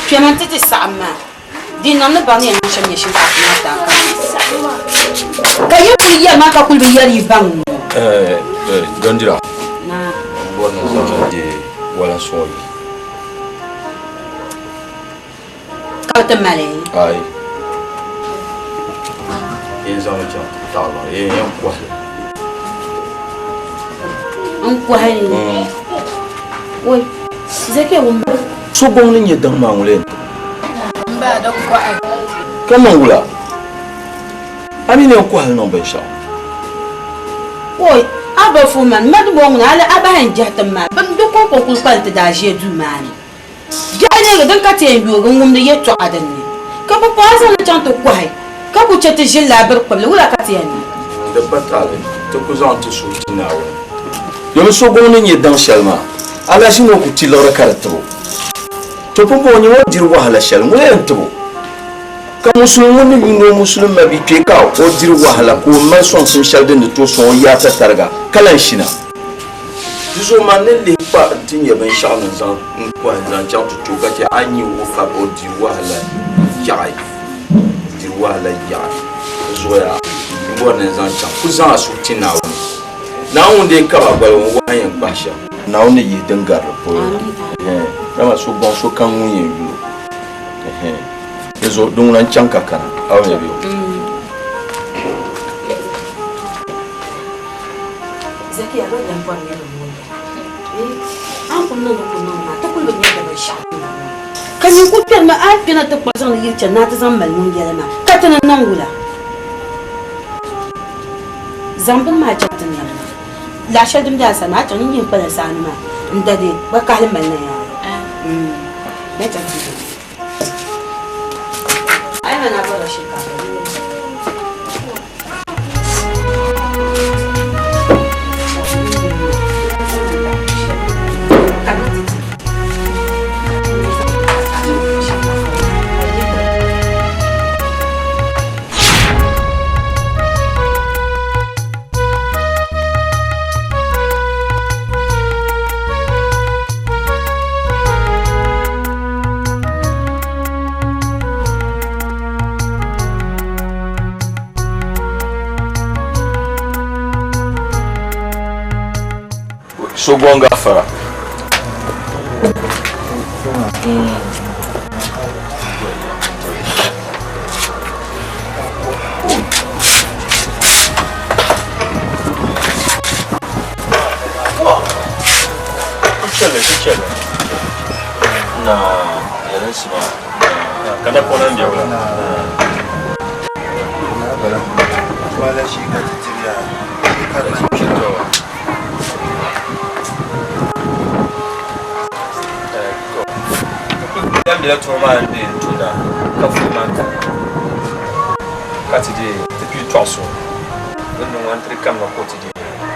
Kpɛma nti ti saɣim maa. Di niŋ ni baŋ ni yɛn niŋ shɛm nyɛ shinkaafa maa taa ka yi kuli yɛli maa ka kuli bi yɛli yi baŋ ŋɔ. Dondira, Naa. n bɔri ni n zaŋ a deei walinsi ŋɔ yi. Ka bɛ ti mali? Ayi. Yɛn zaŋmi chaŋ ti taɣi liɣiri, yɛn yɛn kɔhi li. N kɔhi li? Woi, Zakiya wumma. So gɔŋ ni nyɛ daŋ maa ŋuli yɛn ti. M ba di kɔhi. Ka niŋ wula? A mi ni yɛn kɔhi li niŋ binshɛɣu? Woi, a ba fo man, ma dimbɔŋɔ ŋuna a bahi n-jɛhi ti ma, bɛ di kɔŋko n-kuli kpalim ti daa ʒe duu maa ni. Biɛhi leegi din ka ti yɛn yoogi n-wumdi yɛtɔɣa din ni, ka bɛ paai zaŋ li chaŋ ti kɔhi, ka ku chɛ ti ʒilila a biri kpibili, wula ka ti yɛn niŋ? Di pa taali, ti ku zaŋ ti suhu ti Naawuni. Domin so gɔŋ ni nyɛ daŋ shɛli maa, alahichi ni o ku ti liɣiri ka di tib o. To pumpɔŋɔ nyɛ o ni diri wahala shɛli, ŋuna yɛn tib o. Ka musulim ŋun ni yuuni o musulim mabia kpee ka o diri wahala ka o mali sɔŋsim shɛli din ni tooi sɔŋ o yaata tariga ka lan shina. Di zuɣu man ni lihi kpa nti nya binshɛɣu ni n-zaŋ n kɔhi n-zaŋ chaŋ ti ti o ka chɛ a ni nya o fab o diri wahala yaɣi, diri wahala yaɣi. Di zuɣu yaa n bɔri ni n zaŋ chaŋ. Kul zaŋ a suhu ti Naawuni. Naawuni ŋun dee kab a gbali ŋun wahi yɛn kpahi shɛm. Naawuni ni yihi din gari di polo na. Ɛhɛn, dama so gɔŋ so kam ŋun yɛn yul o. Ɛhɛn, di zuɣu din ŋuna n-chaŋ ka kana, a bi nya bɛ o? Zakiya gba lahi bɔri ni bɛ o yɛla. A ni kuli niŋ din kuli niŋ maa, ti kuli bi nya di binshɛɣu ni niŋ maa. Ka nyin kuli kpɛrimi a yi kpɛna ti kpuɣi zaŋli yili chani ni a ti zaŋ mali ŋun yɛla maa, ka ti ni niŋ wula? Zaŋ bini maa chaŋ ti nam maa. Laɣ shɛli din be a sani maa, a chaŋ n-yihi kpalansi anu maa n-da di kpakahili mali na yaa. Na chaŋ ti yi. A yi mani a bɔrila shinkaafa di yɛli. Sogɔŋ gafara. Na yɛlinsi maa. Kana kɔna n biɛwula. Wala shi ka ti tiriya. Yan bila tuma maa n-deei n-tumda ka vuui maa n-tani ka ti deei ti pii tɔɣiso din niŋ ŋɔ n-tiri kamina ka o ti deei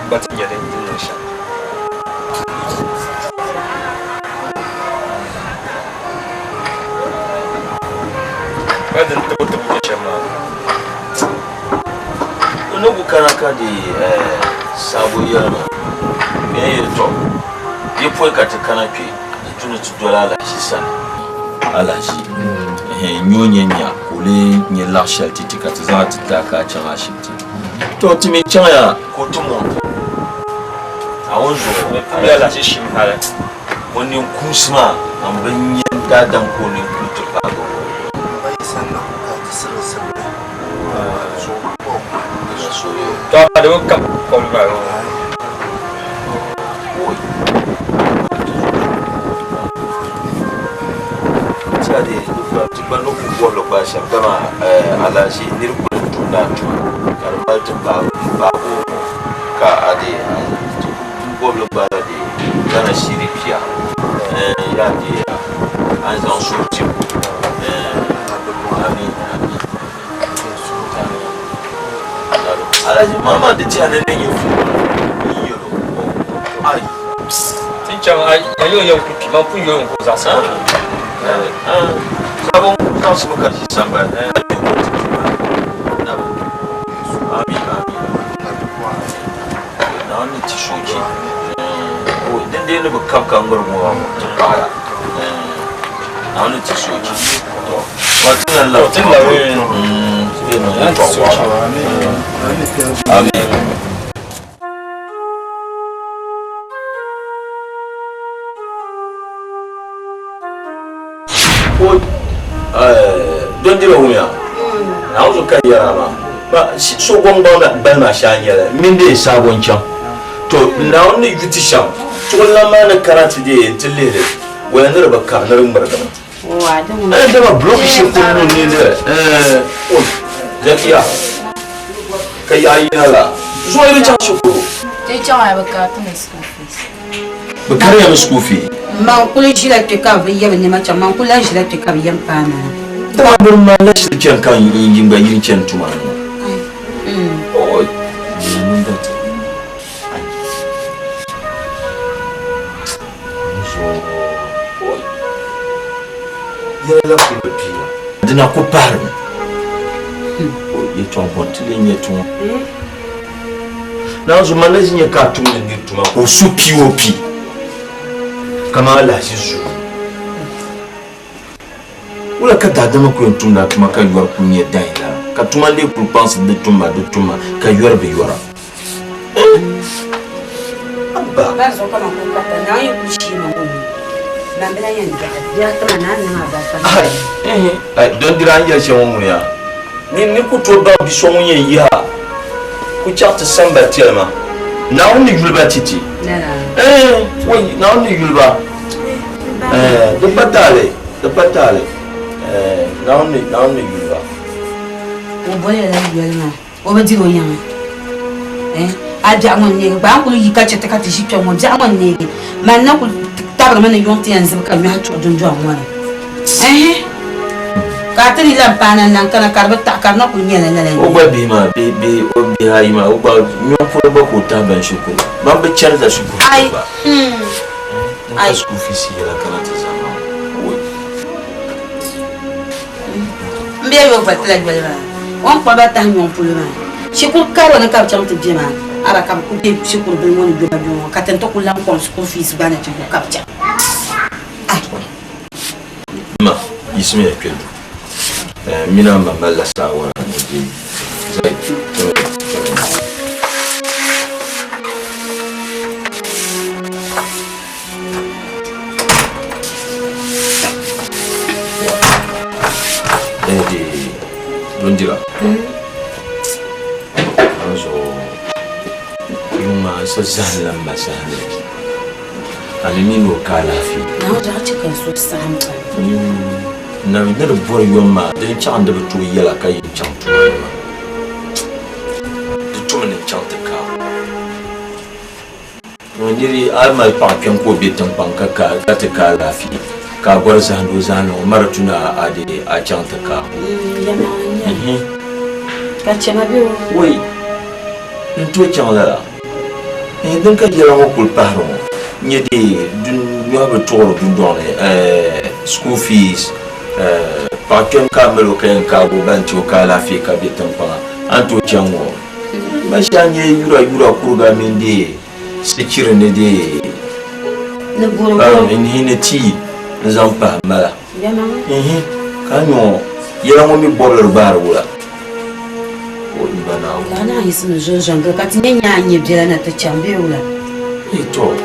gba ti nya din niŋ shɛm. Ka din tibu tibu nyɛ shɛm maa. N ni ku kana ka di sabo yɛli ma, bɛ ni yɛli, Tɔ, yi pɔi ka ti kana kpe, di tu ni ti doli alahichi sani. Alahichi, ɛhɛn, n-nyɛ o nyɛ nya ka o lee nyɛ laɣ shɛli ti ti ka ti zaŋ a ti ti a ka a chaŋ ashibiti. Tɔ, ti mi chaŋya ka o ti mɔŋ ti a o ni zuɣu. Ni puhi alahichi shim hali. O ninkuunsi maa, a ni bi nya daadam ka o ninkuun ti paagi o. Alahichi nir kuli tumdi a tuma ka di mali ti baagi o ka a di bɔbili gbaala di Ghana shiri pia yaa di a ni zaŋ suhu tibu amin amin. Alhaji mama di tiɛha ni ni nyɛ fuu n yɛlo ai Tin chaŋ a yɛn yɛn ku kpi man pun yɛn ku zaɣisi Sabo zaɣisibu ka ʒi sambani Amin amin Naawuni ni ti soochi din dee ni bi kabi ka ŋmiri ŋɔ ti paɣaya Naawuni ni ti soochi Amin. Ko dondira wumiya naawuni ka yɛra maa ba so gɔŋ bali maa shɛli nyɛla mini dee saabo n chaŋ to naawuni ni yu ti shɛm tuɣuli maa ni kana ti dee n ti lihiri wala ni di bi kabi ni di ŋmirigimi Eh, dama block shi kun nun ni ne eh oi zakiya ka ya yina la zuwa yi chaŋ shikuru Ti chaŋ a bi kariti mi school fees. bi kariya mi school fee Man kuli ʒila kpe ka bi yɛ bi nɛma chaŋ man kuli lahi ʒila kpe ka bi yɛn paai ma na. Dama biri ma la shiri chani ka n yi gba yini chani tuma ni ŋɔ. Oi, Yɛla la kuli bi piiga. Dina ku pahirimi. Yɛtɔɣ bɔri ti lee nyɛ ti ŋɔ. Naanzu man na ʒi nyɛ ka a tumdi nir tuma ka o su POP kaman alahichi zuu. Wula ka daadama ku yɛn tumdi a tuma ka yɔri kuli nyɛ dahin lala, ka tuma lee kuli kpaŋsi di tumma di tumma ka yɔri bi yɔra? Abba! Ai, don dira n yɛli shɛm ŋɔ ŋuni yaa, nyin ni ku tooi baŋ bi so ŋun yɛn yihi a ku chaɣ ti samba tɛli ma. Naawuni ni yuli ba ti ti. Ɛɛn, wai, Naawuni ni yuli ba. Ɛɛn, di pa taali, di pa taali. Ɛɛn, Naawuni ni, Naawuni ni yuli ba. O boli la yoli maa. O bi diri o nyaŋa. Eh? A biɛɣu ŋɔ n-neegi gba, a ni kul yi ka chɛ ti ka ti ʒi kpe ŋɔ, biɛɣu ŋɔ n-neegi. Man na kul tabirimi ni yuŋ ti yɛn zibi ka nyɔhi chuɣu dundɔŋ ŋɔ ni. Ɛɛhi! Ka a ti dii lan paai na n-lan kana ka di bi taɣi ka di na kul nyɛla lala O gba bihi maa, bihi, bihi, o bihi ayi maa, o gba nyɔŋ polo gba ka o tahi ban shikuru. Ban bi chɛri la shikuru Ai! gba. Hmm. N ka school fees yɛla kana ti zaŋ ma. Oi! M bee yo vali tila yoli maa, o ni kpuɣi ba tahi nyɔŋ polo maa, shikuru karili ni ka bɛ chaŋ ti be maa, aba ka bɛ kuli be shikuru bili ŋɔ ni yoma yoma ŋɔ ka ti ni ti kuli lahi kɔŋ school fees gba ni ti yo ka bɛ chaŋ. Ai! Ma, yiɣisimiya kpe duu. M mini a ma malila saawara ni di zali kpɛmi. Dondira. An zuɣu yuŋ maa n sa zahim la m ma zahimli. A ni mi ni o ka alaafee. Naawuni daa chɛ ka n suhu saɣim pam. Na ni di bɔri yom maa di ni chaŋ di bi tooi yɛla ka yi chaŋ tuma ni maa. Di tumi ni n chaŋ ti kaai o. Niri a mali paɣa kpɛm ka o be tiŋkpaŋ ka ka ti ka alaafee ka a bɔri zahindi o zahindi o mari tu ni a di a chaŋ ti ka. Ka chɛma be o. Woi, n tooi chaŋ lala. Din ka yɛla ŋɔ kuli pahiri ŋɔ n-nyɛ dee nyɔhi bi tuɣiri dundɔŋ ni school fees paɣa kpɛm ka a mali o ka yɛn kaagi o ba n-ti o ka alaafee ka be tiŋkpaŋa a ni tooi chaŋ ŋɔ. Masia n-nyɛ yura yura kuriga mini dee sichiri ni dee Ni boroboro. N-hi ni tii n-zaŋ pahi m-mala. N-hi ka a nyɔ yɛla ŋɔ mi bɔbili gbaari wula. O n ba Naawuni. Ka a naan yiɣisi mi zo n-gili ka ti nya nya a ni nyɛ biɛla na ti chaŋ bee wula? Ee tɔ, n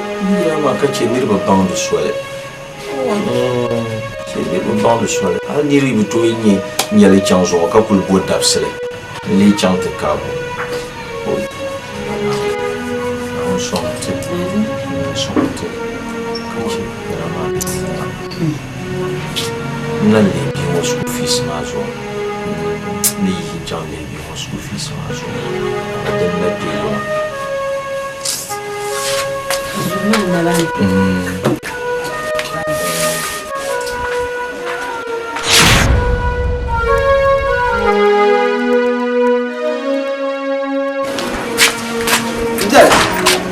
yɛla maa ka chɛ niriba baŋdi soli. Chɛ niriba baŋdi soli. Hali niriba yi bi tooi nya nyɛli chaŋ zuɣu ka kuli bo dabisili. N lee chaŋ ti kaabu. Oi, Naawuni sɔŋ ti, Naawuni sɔŋ ti ka chɛ yɛla maa. N na leei bia ŋɔ school fees maa zuɣu. N ni yi chaŋ leei bia ŋɔ school fees maa zuɣu ka din na kpe maa. Zuɣu maa naba ni.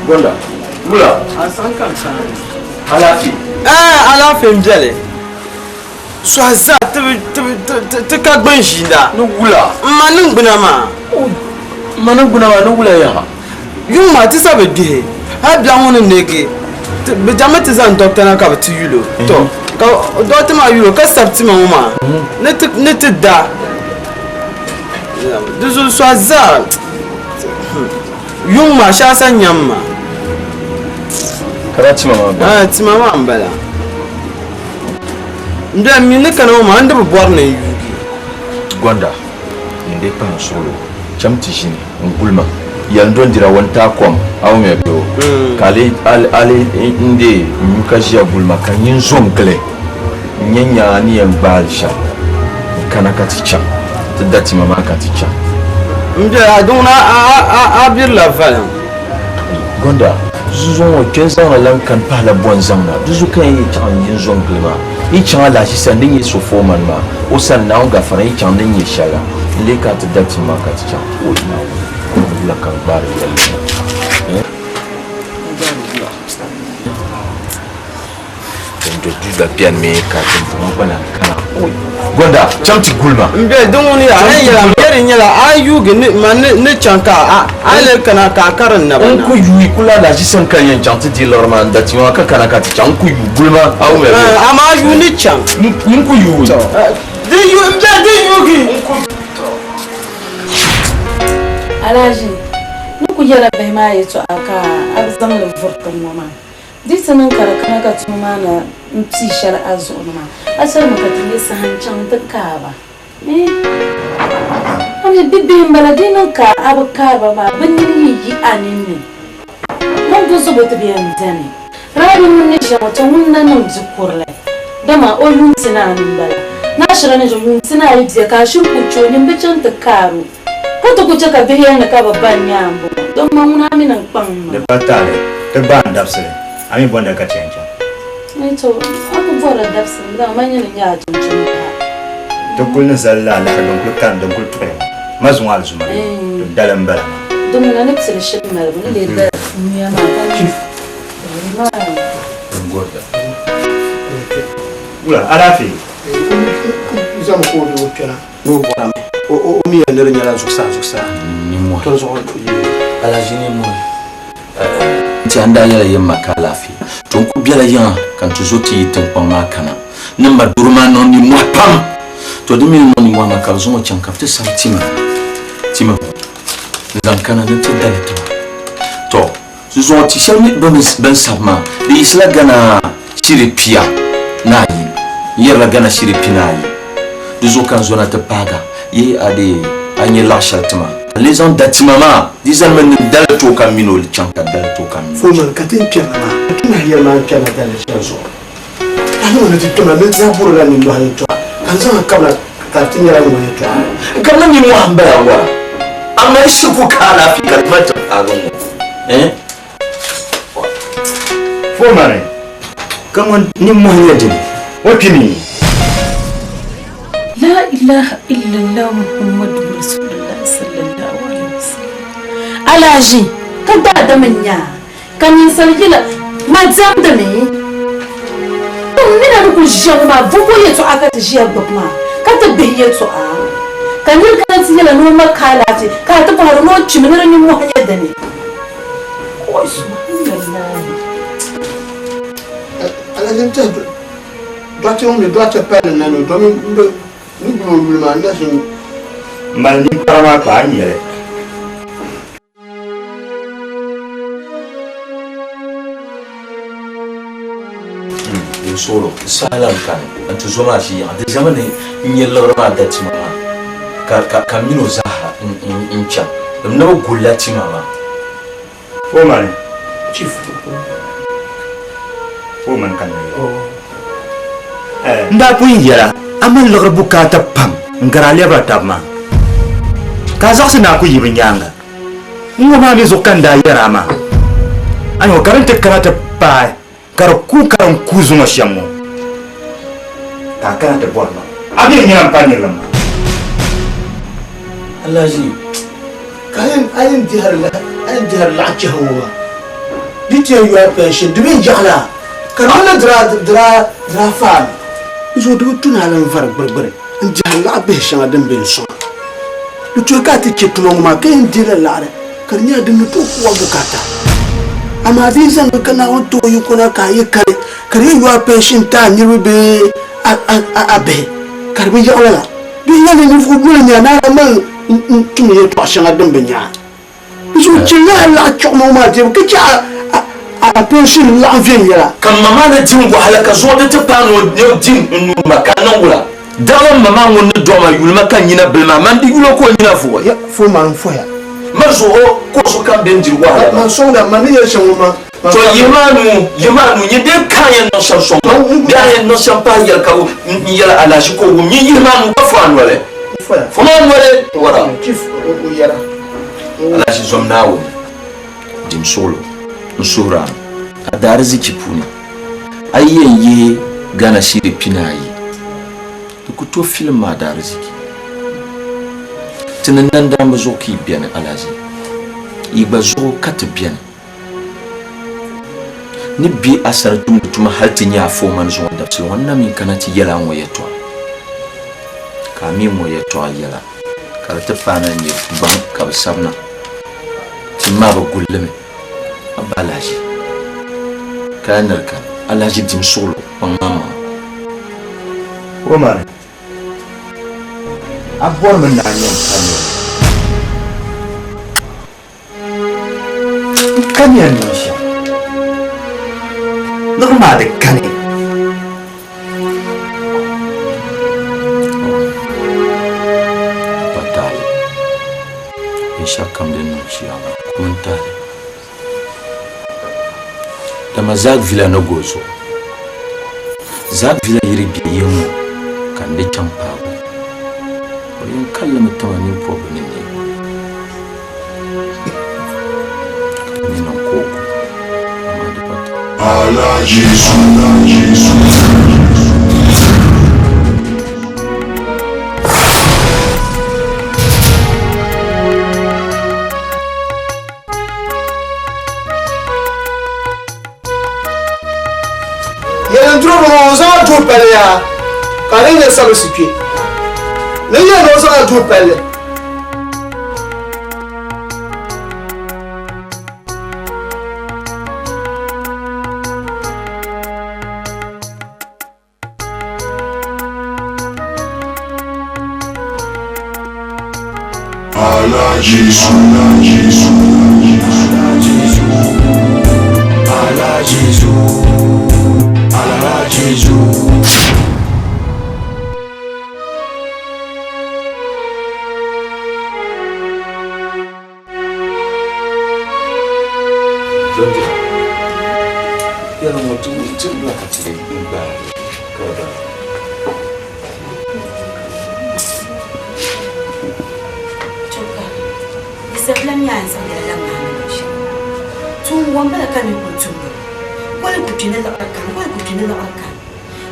Gonda, wula. Alaafee. Eh, alaafee n-beli. Sɔhi zaa ti ka gbani ʒiinda. Ni wula. M ma niŋgbuna maa. M ma niŋgbuna maa ni wula yaha. Yuŋ maa ti sa bi gbihi, hal biɛɣu ŋɔ ni neegi bɛ chaŋmi ti zaŋ dɔkta na ka bɛ ti yul o. Tɔ! Ka dɔɣite maa yul o ka sabi tima ŋɔ maa ni ti da. Di zuɣu sɔhi zaa yuŋ maa shɛli sa nyam ma. Ka daa tima maa bala? Aa, tima maa m-bala. M bia, m mi ni kana ŋɔ maa n di bi bɔri ni n yuugi. Gonda, n dii pahi n suɣilo, cham ti ʒini. N-guli ma. Yɛli n-dɔndira o n-taai kom, a wumya bɛ o? Ka a lee n-deei n-nyu ka ʒiya guli ma, ka nyin zo n-gili n-nya nya a ni yɛn gbaai li shɛm n-kana ka ti chaŋ ti da tima maa ka ti chaŋ. M biɛla, a diŋuna a birila valiŋ. Gonda, zuzuŋ ŋɔ kpe n-zaŋ na lan kani pahila bɔ n-zaŋ na? Di zuɣu ka yɛn yi chaŋ n-yi n-zo n-gili ma. Yi chaŋ alahichi sani din nyɛ so foreman maa, o sani Naawuni gafara yi chaŋ din nyɛ shɛli la, n-lee ka a ti da tim maa ka ti chaŋ. O Naawuni, wula ka n gbaari yɛlli ŋɔ? Eh? Din do duu gba benimi ka dimbɔŋɔ gba lahi kana. Gonda, chaŋ ti guli ma. M be din ŋuni yaa, a yɛla m be di nyɛla a yuugi ni ma ni chaŋ ka a lee kana ka a kari n naba na. N ku yuui kuli alahichi sani ka n yɛn chaŋ ti di liɣiri maa n da ti maa ka kana ka ti chaŋ. N ku yuui guli ma, a wumya bee? Amaa a yuui ni chaŋ. N ku yuui. Di yuui, m be di yuugi. Alhaji, ni ku yɛla bihi maa yɛtɔɣa ka a bi zaŋ li vuri ti ŋɔ maa. Di ti niŋ ka di kana ka tuma maa na m-pii shɛli a zuɣu ni maa, a chɛrimi ka ti nyɛ saha n-chaŋ nti kaai ba. Eeh! A mi bibihi m-bala, di niŋ ka a bi kaai ba maa, bɛ nini yi yi a ninni, niŋbu zubu ti bi yɛn beni. Rabi ŋun ni ʒiya ŋɔ, to ŋun na niŋ bi kurili, dama o yuun tinaayi m-bala. Naa Shira ni ʒi o yuun tinaayi bia ka a shiri ku che o, nyin bi chaŋ ti kaari o. Ka ti ku chɛ ka bihi yɛli ni ka bɛ ba n-nya a m-bɔŋɔ, dama ma ŋuna a mi ni n kpaŋ m maŋa. Di pa taali, ti gbaai n dabisili, a mi bɔnda ka ti yɛn chaŋ. Ni to, a ku bɔrila dabisili, dama man nyɛ ni nyɛ a tumtumda. Ti kuli ni zali la alahiri din kuli kani din kuli tuɣiya ŋɔ, ma zuŋɔ alizuma ni, to dali m-bala maa. Di ŋuna ni tiri shili malibu ni lee dali nyuya maa ka ni Wula, alaafee? Zami ka o di o kpɛna ni o bɔrimi o mi yɛli ni di nyɛla zuɣusaa zuɣusaa Nimmohi. to zuɣu Alhaji nimmohi. Ti a ni daa yɛla yɛm ma ka alaafee. To n kuli bela yiŋa ka n ti zo ti yi tiŋkpaŋ maa kana ni m ma doro maa niŋ nimmohi pam. To di mi ni niŋ nimmohi maa ka bɛ zaŋ o chaŋ ka bɛ ti sabi tima tima ŋɔ n-zaŋ kana ni ti dali tima. To di zuɣu ti shɛli mi bɛ ni sabi maa di yiɣisila Gana shiri 12 n yɛrila Gana shiri 40. Di zuɣu ka n zona ti paagi a, yihi a dee a nyɛ laɣ shɛli ti ma, ka lee zaŋ da ti ma maa, di zanimi ni n dali ti o ka m min o chaŋ ka dali ti o ka m min o chaŋ. Foreman, ka ti ni kpɛrina maa, ka ti lahi yɛli maa n kpɛrina daliri shɛli zuɣu. Ka niŋ ni ti kpɛma ni ti borila nimmohi yɛltɔɣa, ka n zaŋ a kabina ka di ti nyɛla ŋɔ yɛltɔɣa. N kabina nimmohi m-bala wara, amaa yi shiri ku ka alaafee ka di mali ti paagi ŋ-ŋɔ, eh? Foreman, ka ŋɔ nimmohi nyɛ dini? O kpimi. La ilaha illallah Muhammadu Rasulullah sallallahu alaihi wasallam. Alaji ka daadam n nya ka ninsal yila ma diɛmdimi. N mina ni kuli ʒiya ŋɔ maa vuhiko yɛltɔɣa ka ti ʒiya gbubi maa ka ti bihi yɛltɔɣa ka niri kana ti yɛla ni o ma ka alaafee ka a ti bɔhiri ni o kpimi ni di nimmohi nyɛ dini. Oi subhanallah. Alaji n tɛhi Dɔɣite ŋun be dɔɣite palli na ni domin m bi ni yuli o yuli maa n na ʒin. Mali ninkpara maa kpa a ni yɛli. N suɣilo, n saha lan kani n ti zo maa ʒi yiŋa. Di ʒɛmi ni n nyɛ liɣiri maa da tima maa ka m min o zaaha n chaŋ. N ni bi gulila tima maa. Foreman. Chief. Foreman ka na ya. N daa pun yɛla a mali liɣiri bukaata pam n gari a lɛbira taba maa ka a zaɣisi ni a ku yi bɛ nyaaŋa. N ŋɔ maa mi zuɣu ka n daa yɛri a maa. A nya o ka di ni ti kana ti paai ka di kuui ka din kuui zuŋɔ shɛm ŋɔ ka a kana ti bɔri ma. A mi nyina m-pa nirilim maa. Alhaji. Ka a yɛn dihiri laɣ chiha ŋɔ maa, di ti yɛn yo a pension, di mi yaɣila a, ka di mini dira faami. Di zuɣu di bi tu ni a lan vari gbirigbiri n-dihiri laɣ bihi shɛŋa din be n-sɔŋ a. Di tuhi ka a ti chɛ tuma ŋɔ maa ka yɛn dihila laɣiri ka di nyɛla din ni tooi ku a bukaata. Amaa di yi zaŋmi ka Naawuni ti o yiko na ka a yi kani, ka di yɛn yo a pension ti a niriba bee a bihi, ka di bi yaɣi lala. Di nyɛla ninvuɣ yuli ni a ni a lan mali n-tum yɛtɔɣ shɛŋa din bi nya. Di zuɣu chɛ lala laɣ chuɣu ŋɔ maa dibu ka chɛ a pension laɣim viɛnyɛla. Ka m ma maa ni dim wahala ka zuɣu di ti paai ni o dim n nuu ma ka n niŋ wula? Dama m ma maa ŋun ni dɔɣi ma yuli ma ka n nyina bili maa, man di yul o ka o nyina vuɣi. Ya, fo ma n foya. Ma zuɣu ka o sokam bɛn diri wahala maa. Man sɔŋda, man ni yɛli shɛm ŋɔ maa. To yihim a nuu, yihim a nuu, nyin dee ka a yɛn niŋ shɛm sɔŋ ma, bee a yɛn niŋ shɛm pahi yɛli ka n yɛli alahichi ka o wum, nyin yihim a nuu ka fo a noli. Fom a noli wara. Alahichi zom Naawuni dim suɣilo, n suhir a mi, a daarzichi puuni, a yi yɛn yihi Ghana siiri 40, di ku tooi filim ma a daarzichi. Ti ni nandaamba zuɣu ka yi beni, Alhaji, yi gba zuɣu ka ti beni. Ni be a sani tumdi tuma hal ti nya a foman zuŋɔ dabisili ŋɔ, n na mi kana ti yɛl a ŋɔ yɛtɔɣa, ka a mi ŋɔ yɛtɔɣa yɛla, ka di ti paai na n-nyɛ gbaŋ ka bɛ sabina ti ma bɛ gul li mi. A ba alahiʒi, ka a ni di kani, alahiʒi dim suɣilo kpaŋ maŋmaŋa. Omar, a bɔrimi ni a nya m pa niriba. N ka ni yɛn niŋ shɛm. Liɣiri maa di kani. Pa taali binshɛɣu kam din niŋ chiyaama kum n taali. Dama Zaak Villa ni go zuɣu. Zaak Villa yi di be yiŋ ŋɔ ka n di chaŋ paabu. O yɛn kalimi tima nini pɔbbu ni neebu. Alhaji Yɛlin duri bɔŋɔ o zaŋ a duhi palli yaa ka a lee nyɛ sabisi kpe ni yɛli ni o zaŋ a duhi palli.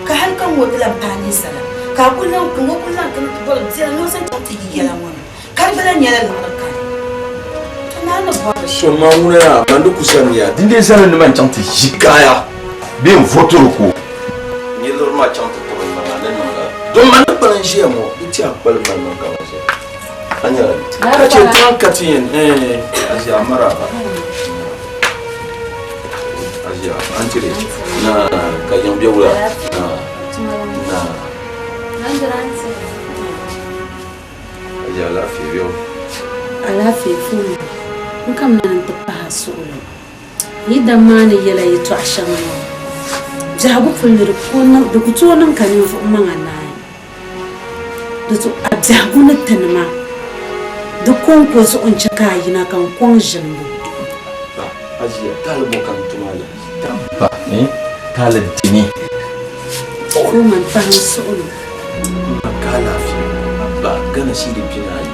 Ka hali ka ŋɔ ti lan paai ninsala, ka a kul lan ŋɔ kul lan kana ti bɔri biɛla ni o zaŋ chaŋ ti yi yɛla ŋɔ ni, ka di gba lan nyɛla liɣiri kani. To naa ni bɔri shɛm. To maa ŋuna yaa, man di ku zani ya, dindee zani ni man chaŋ ti ʒi kaaya bee n-vɔtiri ko. N yi liɣiri maa chaŋ ti tibi n maŋa, ni niŋ lala. Don man ni kpalim ʒiya ŋɔ, di ti a kpalim mali maŋ kaman ʒiya. A nyɛla ni. Ka chɛ tiŋa ka ti yɛn, ɛɛn, a ʒiya maraba. A ʒiya, an tiri, na, ka yiŋ bɛ wula, na, na. A ʒiya alaafee bɛ o. Alaafee puuni, n kamina ni n ti pahi a suɣili. Yi dam maa ni yɛla yɛtɔɣ shɛŋa ŋɔ, biɛhigu puli ni di ku tooi niŋ ka ninvuɣ maŋa naai. Di zuɣu a biɛhigu ni ti nima, di kɔŋko zuɣu n-chɛ ka a yina ka n kɔŋ ʒilimbu. Ba, a ʒiya taali bɔ ka n tum a yaha? Ba, eh, taali dini. Roman pahi n suhu ni. Ma ka alaafee. Ba, Ghana shiri 40.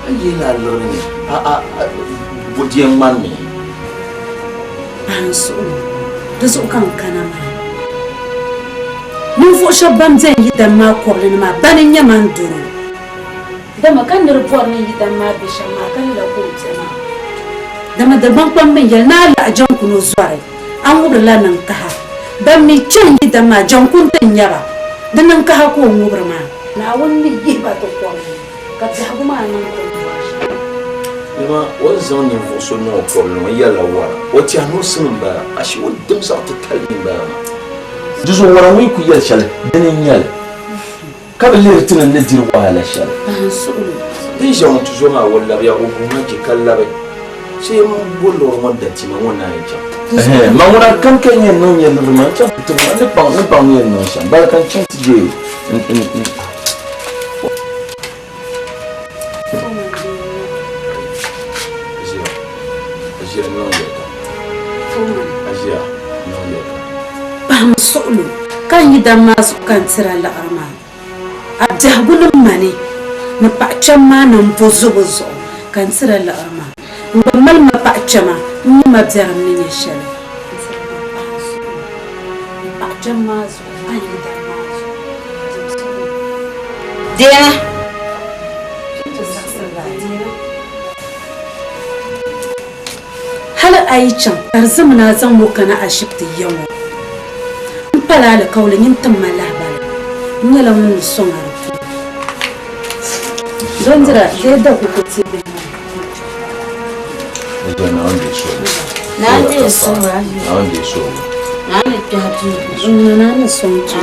A yihila a liɣiri ni a a bɔdiɛ ŋmani mi. Pahi n suhu ni. Di zuɣu ka n kana maa. Ninvuɣ shɛb bɛn beni yi dan maa kɔbili ni maa, bana n-nyɛ man doro. Dama ka nir bɔri ni yi dan maa be shɛm maa, ka lala ka o be maa. Dama Dagbaŋ kpamba n-yɛli ni a lahi jaŋkuno zɔri, a ŋubirila niŋkaha. Ban mi chani yi dan maa, jaŋkun ti n-nyɛ ba. Di niŋkaha ka o ŋubiri maa. Naawuni ni yihi ba ti kɔbili ni. Ka biɛhigu maa niŋ ti ni bɔri shɛm. Dama o ni zaŋ ninvuɣ so niŋ o kɔbili ŋɔ yɛlila wara, o tɛhi ni o sim m-bala, ashi o dim zaɣ titali mi m-bala maa. Di zuɣu wara ŋɔ yi ku yɛli shɛli, dini n-nyɛ li, ka bi lihiri ti ni ni diri wahala shɛli. Din ʒiya ŋɔ tuzo maa o labiya, o guhi ma je ka labi, shee m-bo liɣiri ŋɔ da ti ma ŋɔ naai chaŋ. Ma ŋuna kam ka n yɛn niŋ nyɛ liɣiri maa, n chaŋ ti tib o, n ni baŋ ni yɛn niŋ shɛm, bala ka n chaŋ ti je n. Pahim suɣilo ka n yi dam maa zuɣu ka n tiri a liɣiri maa. A biɛhigu ni mani ni paɣ kpɛm maa ni m-bo zobo zuɣu ka n tiri a liɣiri maa. N gba mali ma paɣ kpɛma n-nyɛ ma biɛrim ni nyɛ shɛli. Ni paɣ kpɛm maa zuɣu ka n yi dam maa zuɣu. Deena. Hali a yi chaŋ ka di zimina a zaŋ o kana ashibiti ya ŋɔ, m pala alikauli nyin tim ma lahibali, n nyɛla ŋun ni sɔŋ a di puuni. Dondira, dee da kuku ti bihi maa. Naa ni sɔŋ ti.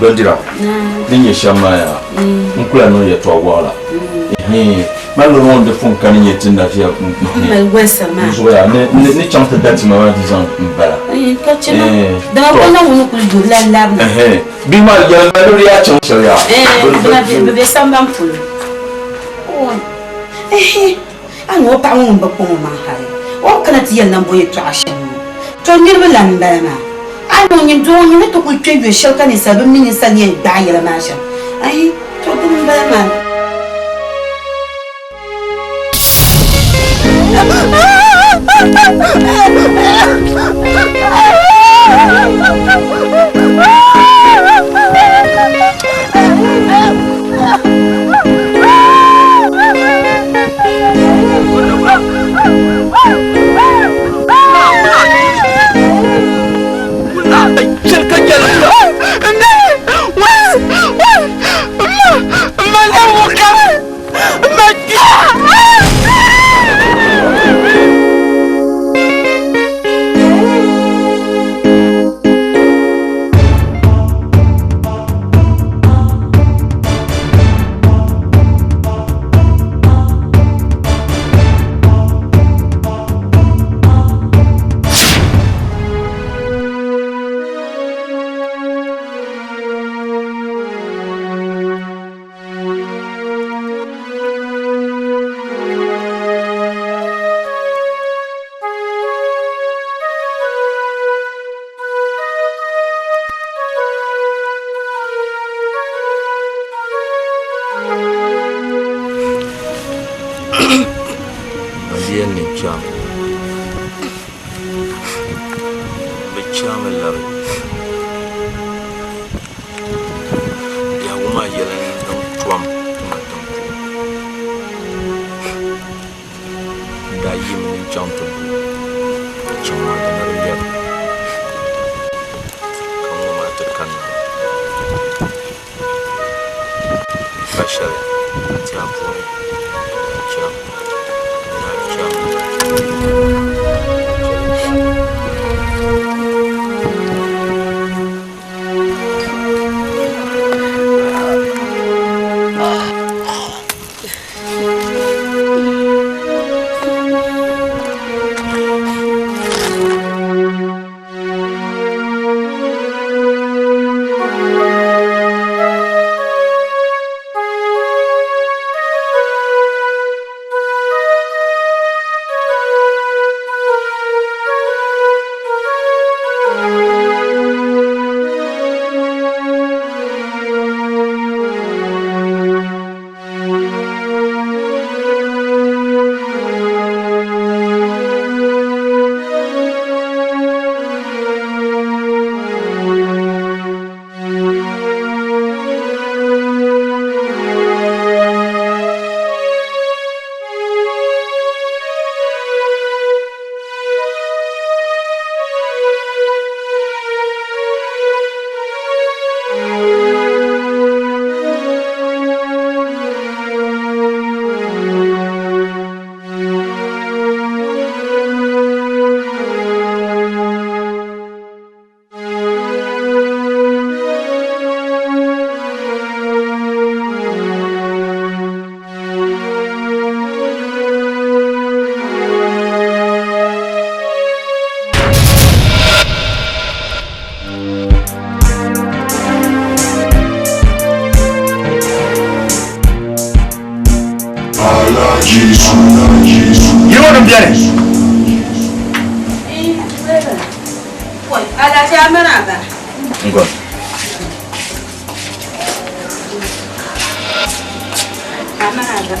Dondira, din nyɛ shɛm maa yaa, n kula niŋ yɛtɔɣ waɣila. Man lɔri ŋɔ di pun kani nyɛ ti nafiya n zuɣu yaa ni chaŋ ti da tima maa di zaŋ n bala. Bihi maa yɛli ma ni bɛ yaa chaŋ shɛli yaa. Bɛ be sambani polo. A ni o paɣa ŋɔ ŋun bi kpaŋ o maŋ hali o ni kana ti yɛli nambo yɛtɔɣa shɛm ŋɔ, tɔ niriba lan m-bala maa. A ni o nyin doo ŋɔ ni ti kul kpe yo shɛli ka ninsal bi mi ninsal ni yɛn gbaai yɛla maa shɛm. Ayi, tɔ dini m-bala maa. kanna pa shɛli a tɛha puuni a chaŋ a chaŋ. Yino din beni. Alhaji Amina ba. Ngo. Amina ba.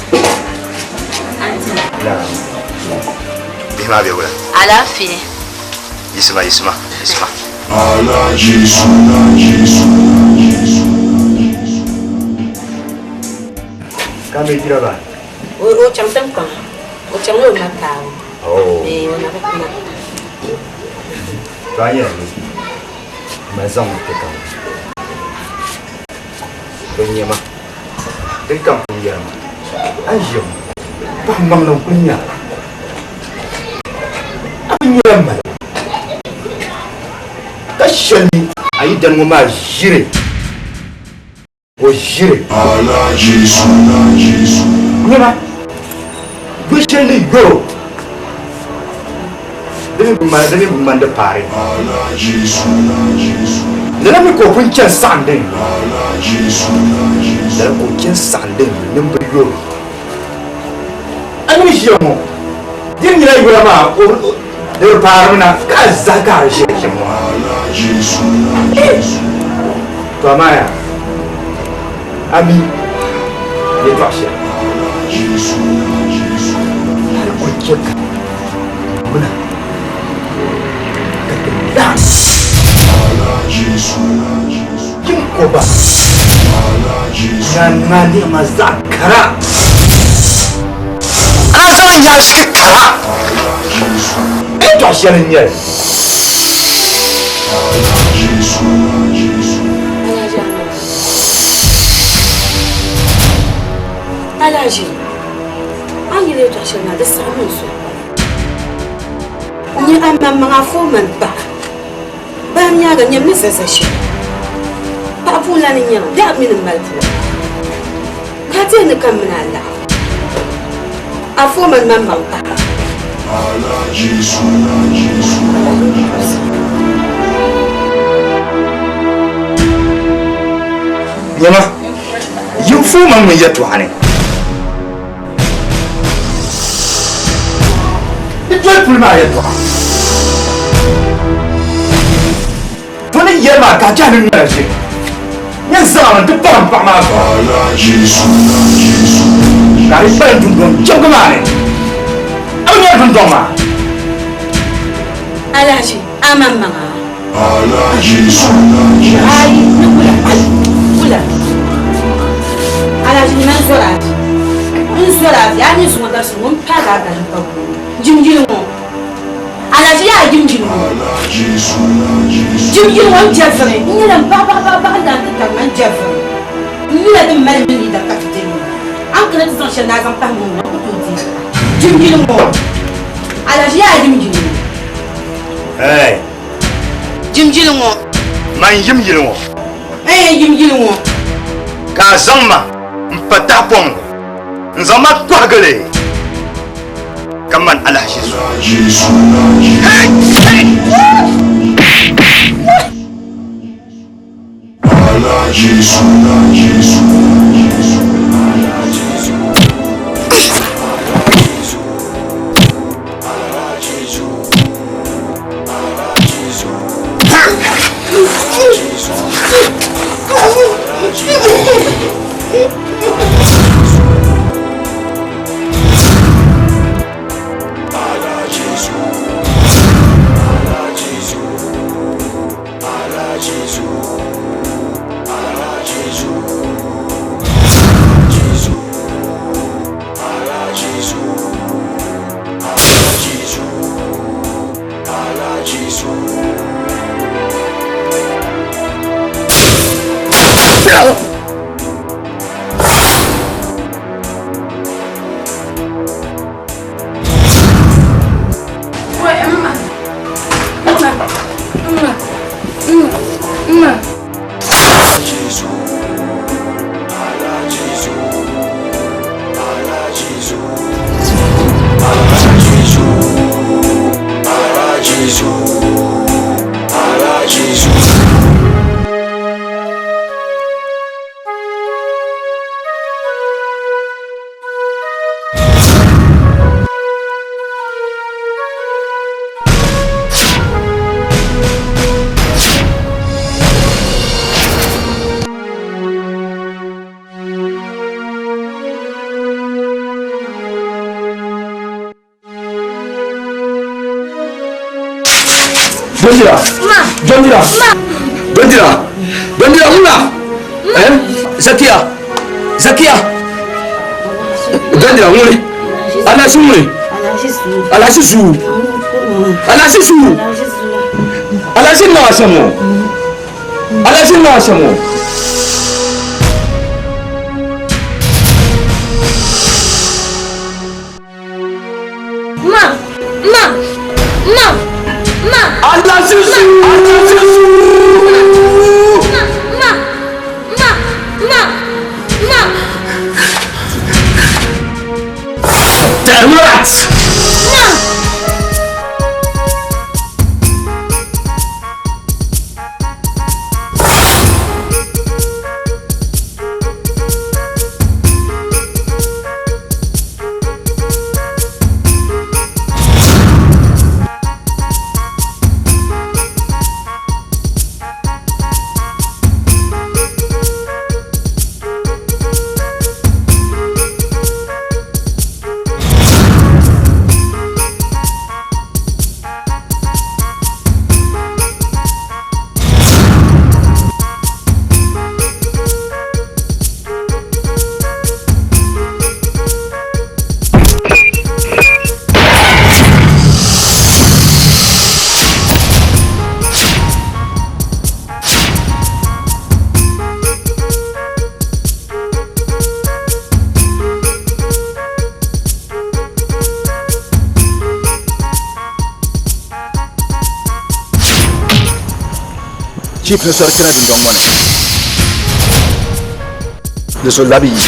Bihi maa be wula? Alaafee. Yisima yisima yisima. Ka mi jira ba? O chaŋ tiŋkpaŋa. O chaŋla o ma kaabu. Oh. Ee, o na bi kuna. To a nyɛla ni ma zaŋ ti ka bɛ nyɛma din kam pun yɛli ma a ni ʒiya ŋɔ paɣa maŋli n kuli nyɛ a bi nyɛla mali ka shɛli mi a yi dani ŋɔ maa ʒiri o ʒiri nyɛma du shɛli ni yoro di mi bi ŋmani di paari lala mi ka o pun chani saɣindi lala ka o chani saɣindi ni bi yoro a ni ʒiya ŋɔ di nyɛla yora maa di bi paarimi na ka a zahi ka a ʒiya shɛm ŋɔ to amaa yaa a mi yɛltɔɣa shɛli hali ku chɛ ka muna ka ti laɣim yin koba na ŋa niɣima zaɣ kara a zaŋ nyaɣisigi kara yɛltɔɣa shɛli n nyɛli. Alhaji, a ni yɛli yɛltɔɣa shɛli maa di saɣim n suhu pam. N nyɛ amaŋmaŋ a foman paɣa. Baam nyaaŋa nyam ni za za shɛli. Paɣa puuni ni nyɛma bɛ a mi ni mali pua. Ka a teei ni kam mini a laɣim. A foman maŋmaŋ paɣa. Nyama, yin foman ŋun yɛtɔɣa ni. Di doli puli maa yɛltɔɣa. To ni yɛli maa ka a chɛhi ni ŋmɛra ʒiri. Nyɛ zaŋmi n-ti parim paɣa maa zuɣu. Ka di kpalim dundɔŋ chɛbigi maa ni. A bi nyari dundɔŋ maa. Alhaji, amaŋmaŋa. Ayi, ni wula, wula. Alhaji ni man zɔri a vi. N zɔri a vi, a ni zuŋɔ dabisili ŋɔ m paagi a balim pa guui. Jimjili ŋɔ. Alhaji yaa jimjili ŋɔ. Jim yili ŋɔ n-je vuri, n nyɛla m baɣa baɣa baɣa baɣa n-daan ti tari ma n-je vuri. N yula din mali mini yi dari ka ti diri ŋɔ. A ni kana ti zaŋ shɛli ni a zaŋ pahi ma ŋɔ, n ku tooi di li. Jim yili ŋɔ, alahiʒi yaa yim yili ŋɔ. Hey! Jim yili ŋɔ. Man yim yili ŋɔ. Hey, yim yili ŋɔ. Ka a zaŋ ma m-pa tahapɔŋ ni n-zaŋ ma kɔhigili ka man alahiʒi zuɣu. Hey! Hey! Dondira. Dondira. Dondira. Dondira muna. Eh? Zakiya. Zakiya. Dondira ŋuni. Alasi ŋuni. Alasi zuu. Alasi zuu. Alasi niŋ a shɛm ŋɔ. Alasi niŋ a shɛm ŋɔ. Ma! Ma! Ma! Ma! Alasi zuu. Alasi zuu. Ma! Ma! Ma! Ma! Ma! Damn rats! Ma! Chief ni sɔri kpɛna dundɔŋ ŋɔ ni ni so labi yi.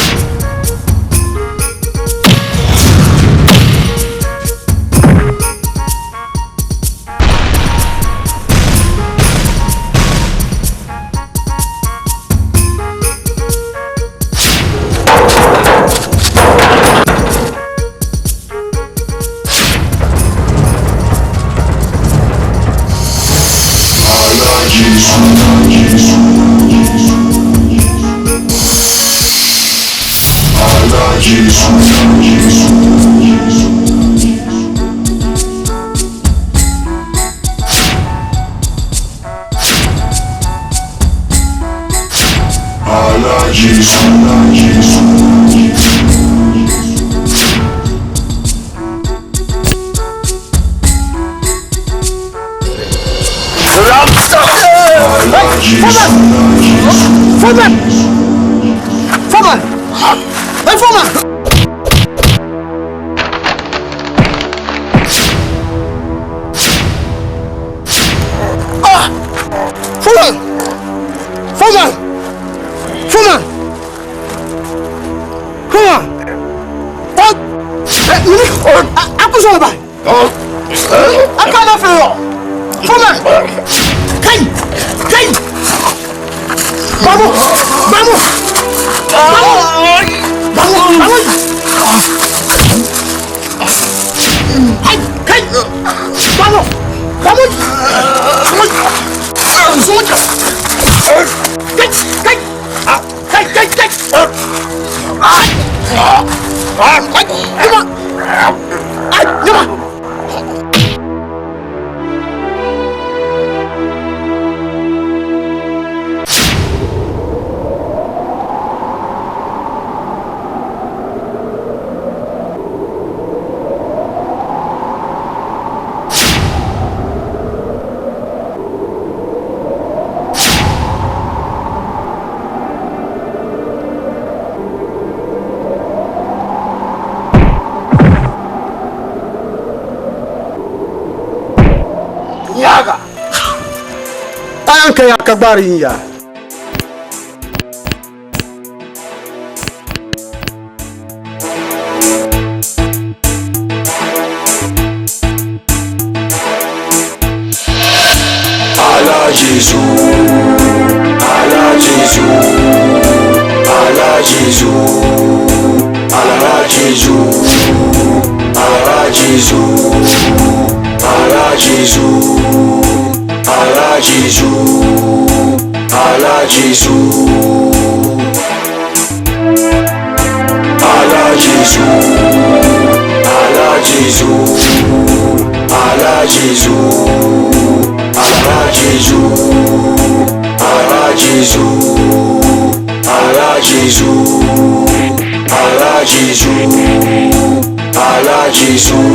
Foreman! Foreman! Foreman! Hey, Foreman! Ah! Foreman! Foreman! Foreman! Foreman! Oh! Eh, mini! A ku zo ba! A ka na fɛ yɔ! Foreman! Kai! Kai! Babu! Babu! Babu! Babu! Babu! Kai! Kai! Babu! Babu! Zuwa! Kai! Kai! Kai! Kai! Kai! Kai! Yama! Yama! Nyaga! An ka ya ka gbaari yin ya. Allah Jésus, Allah Jésus, Allah Jésus, Allah Jésus, Allah Jésus, Allah Jésus, Allah Jésus, Allah Jésus, Allah Jésus, Allah Jésus, Allah Jésus, Allah Jésus, Allah Jésus, Allah Jésus, Allah Jésus, Allah Jésus.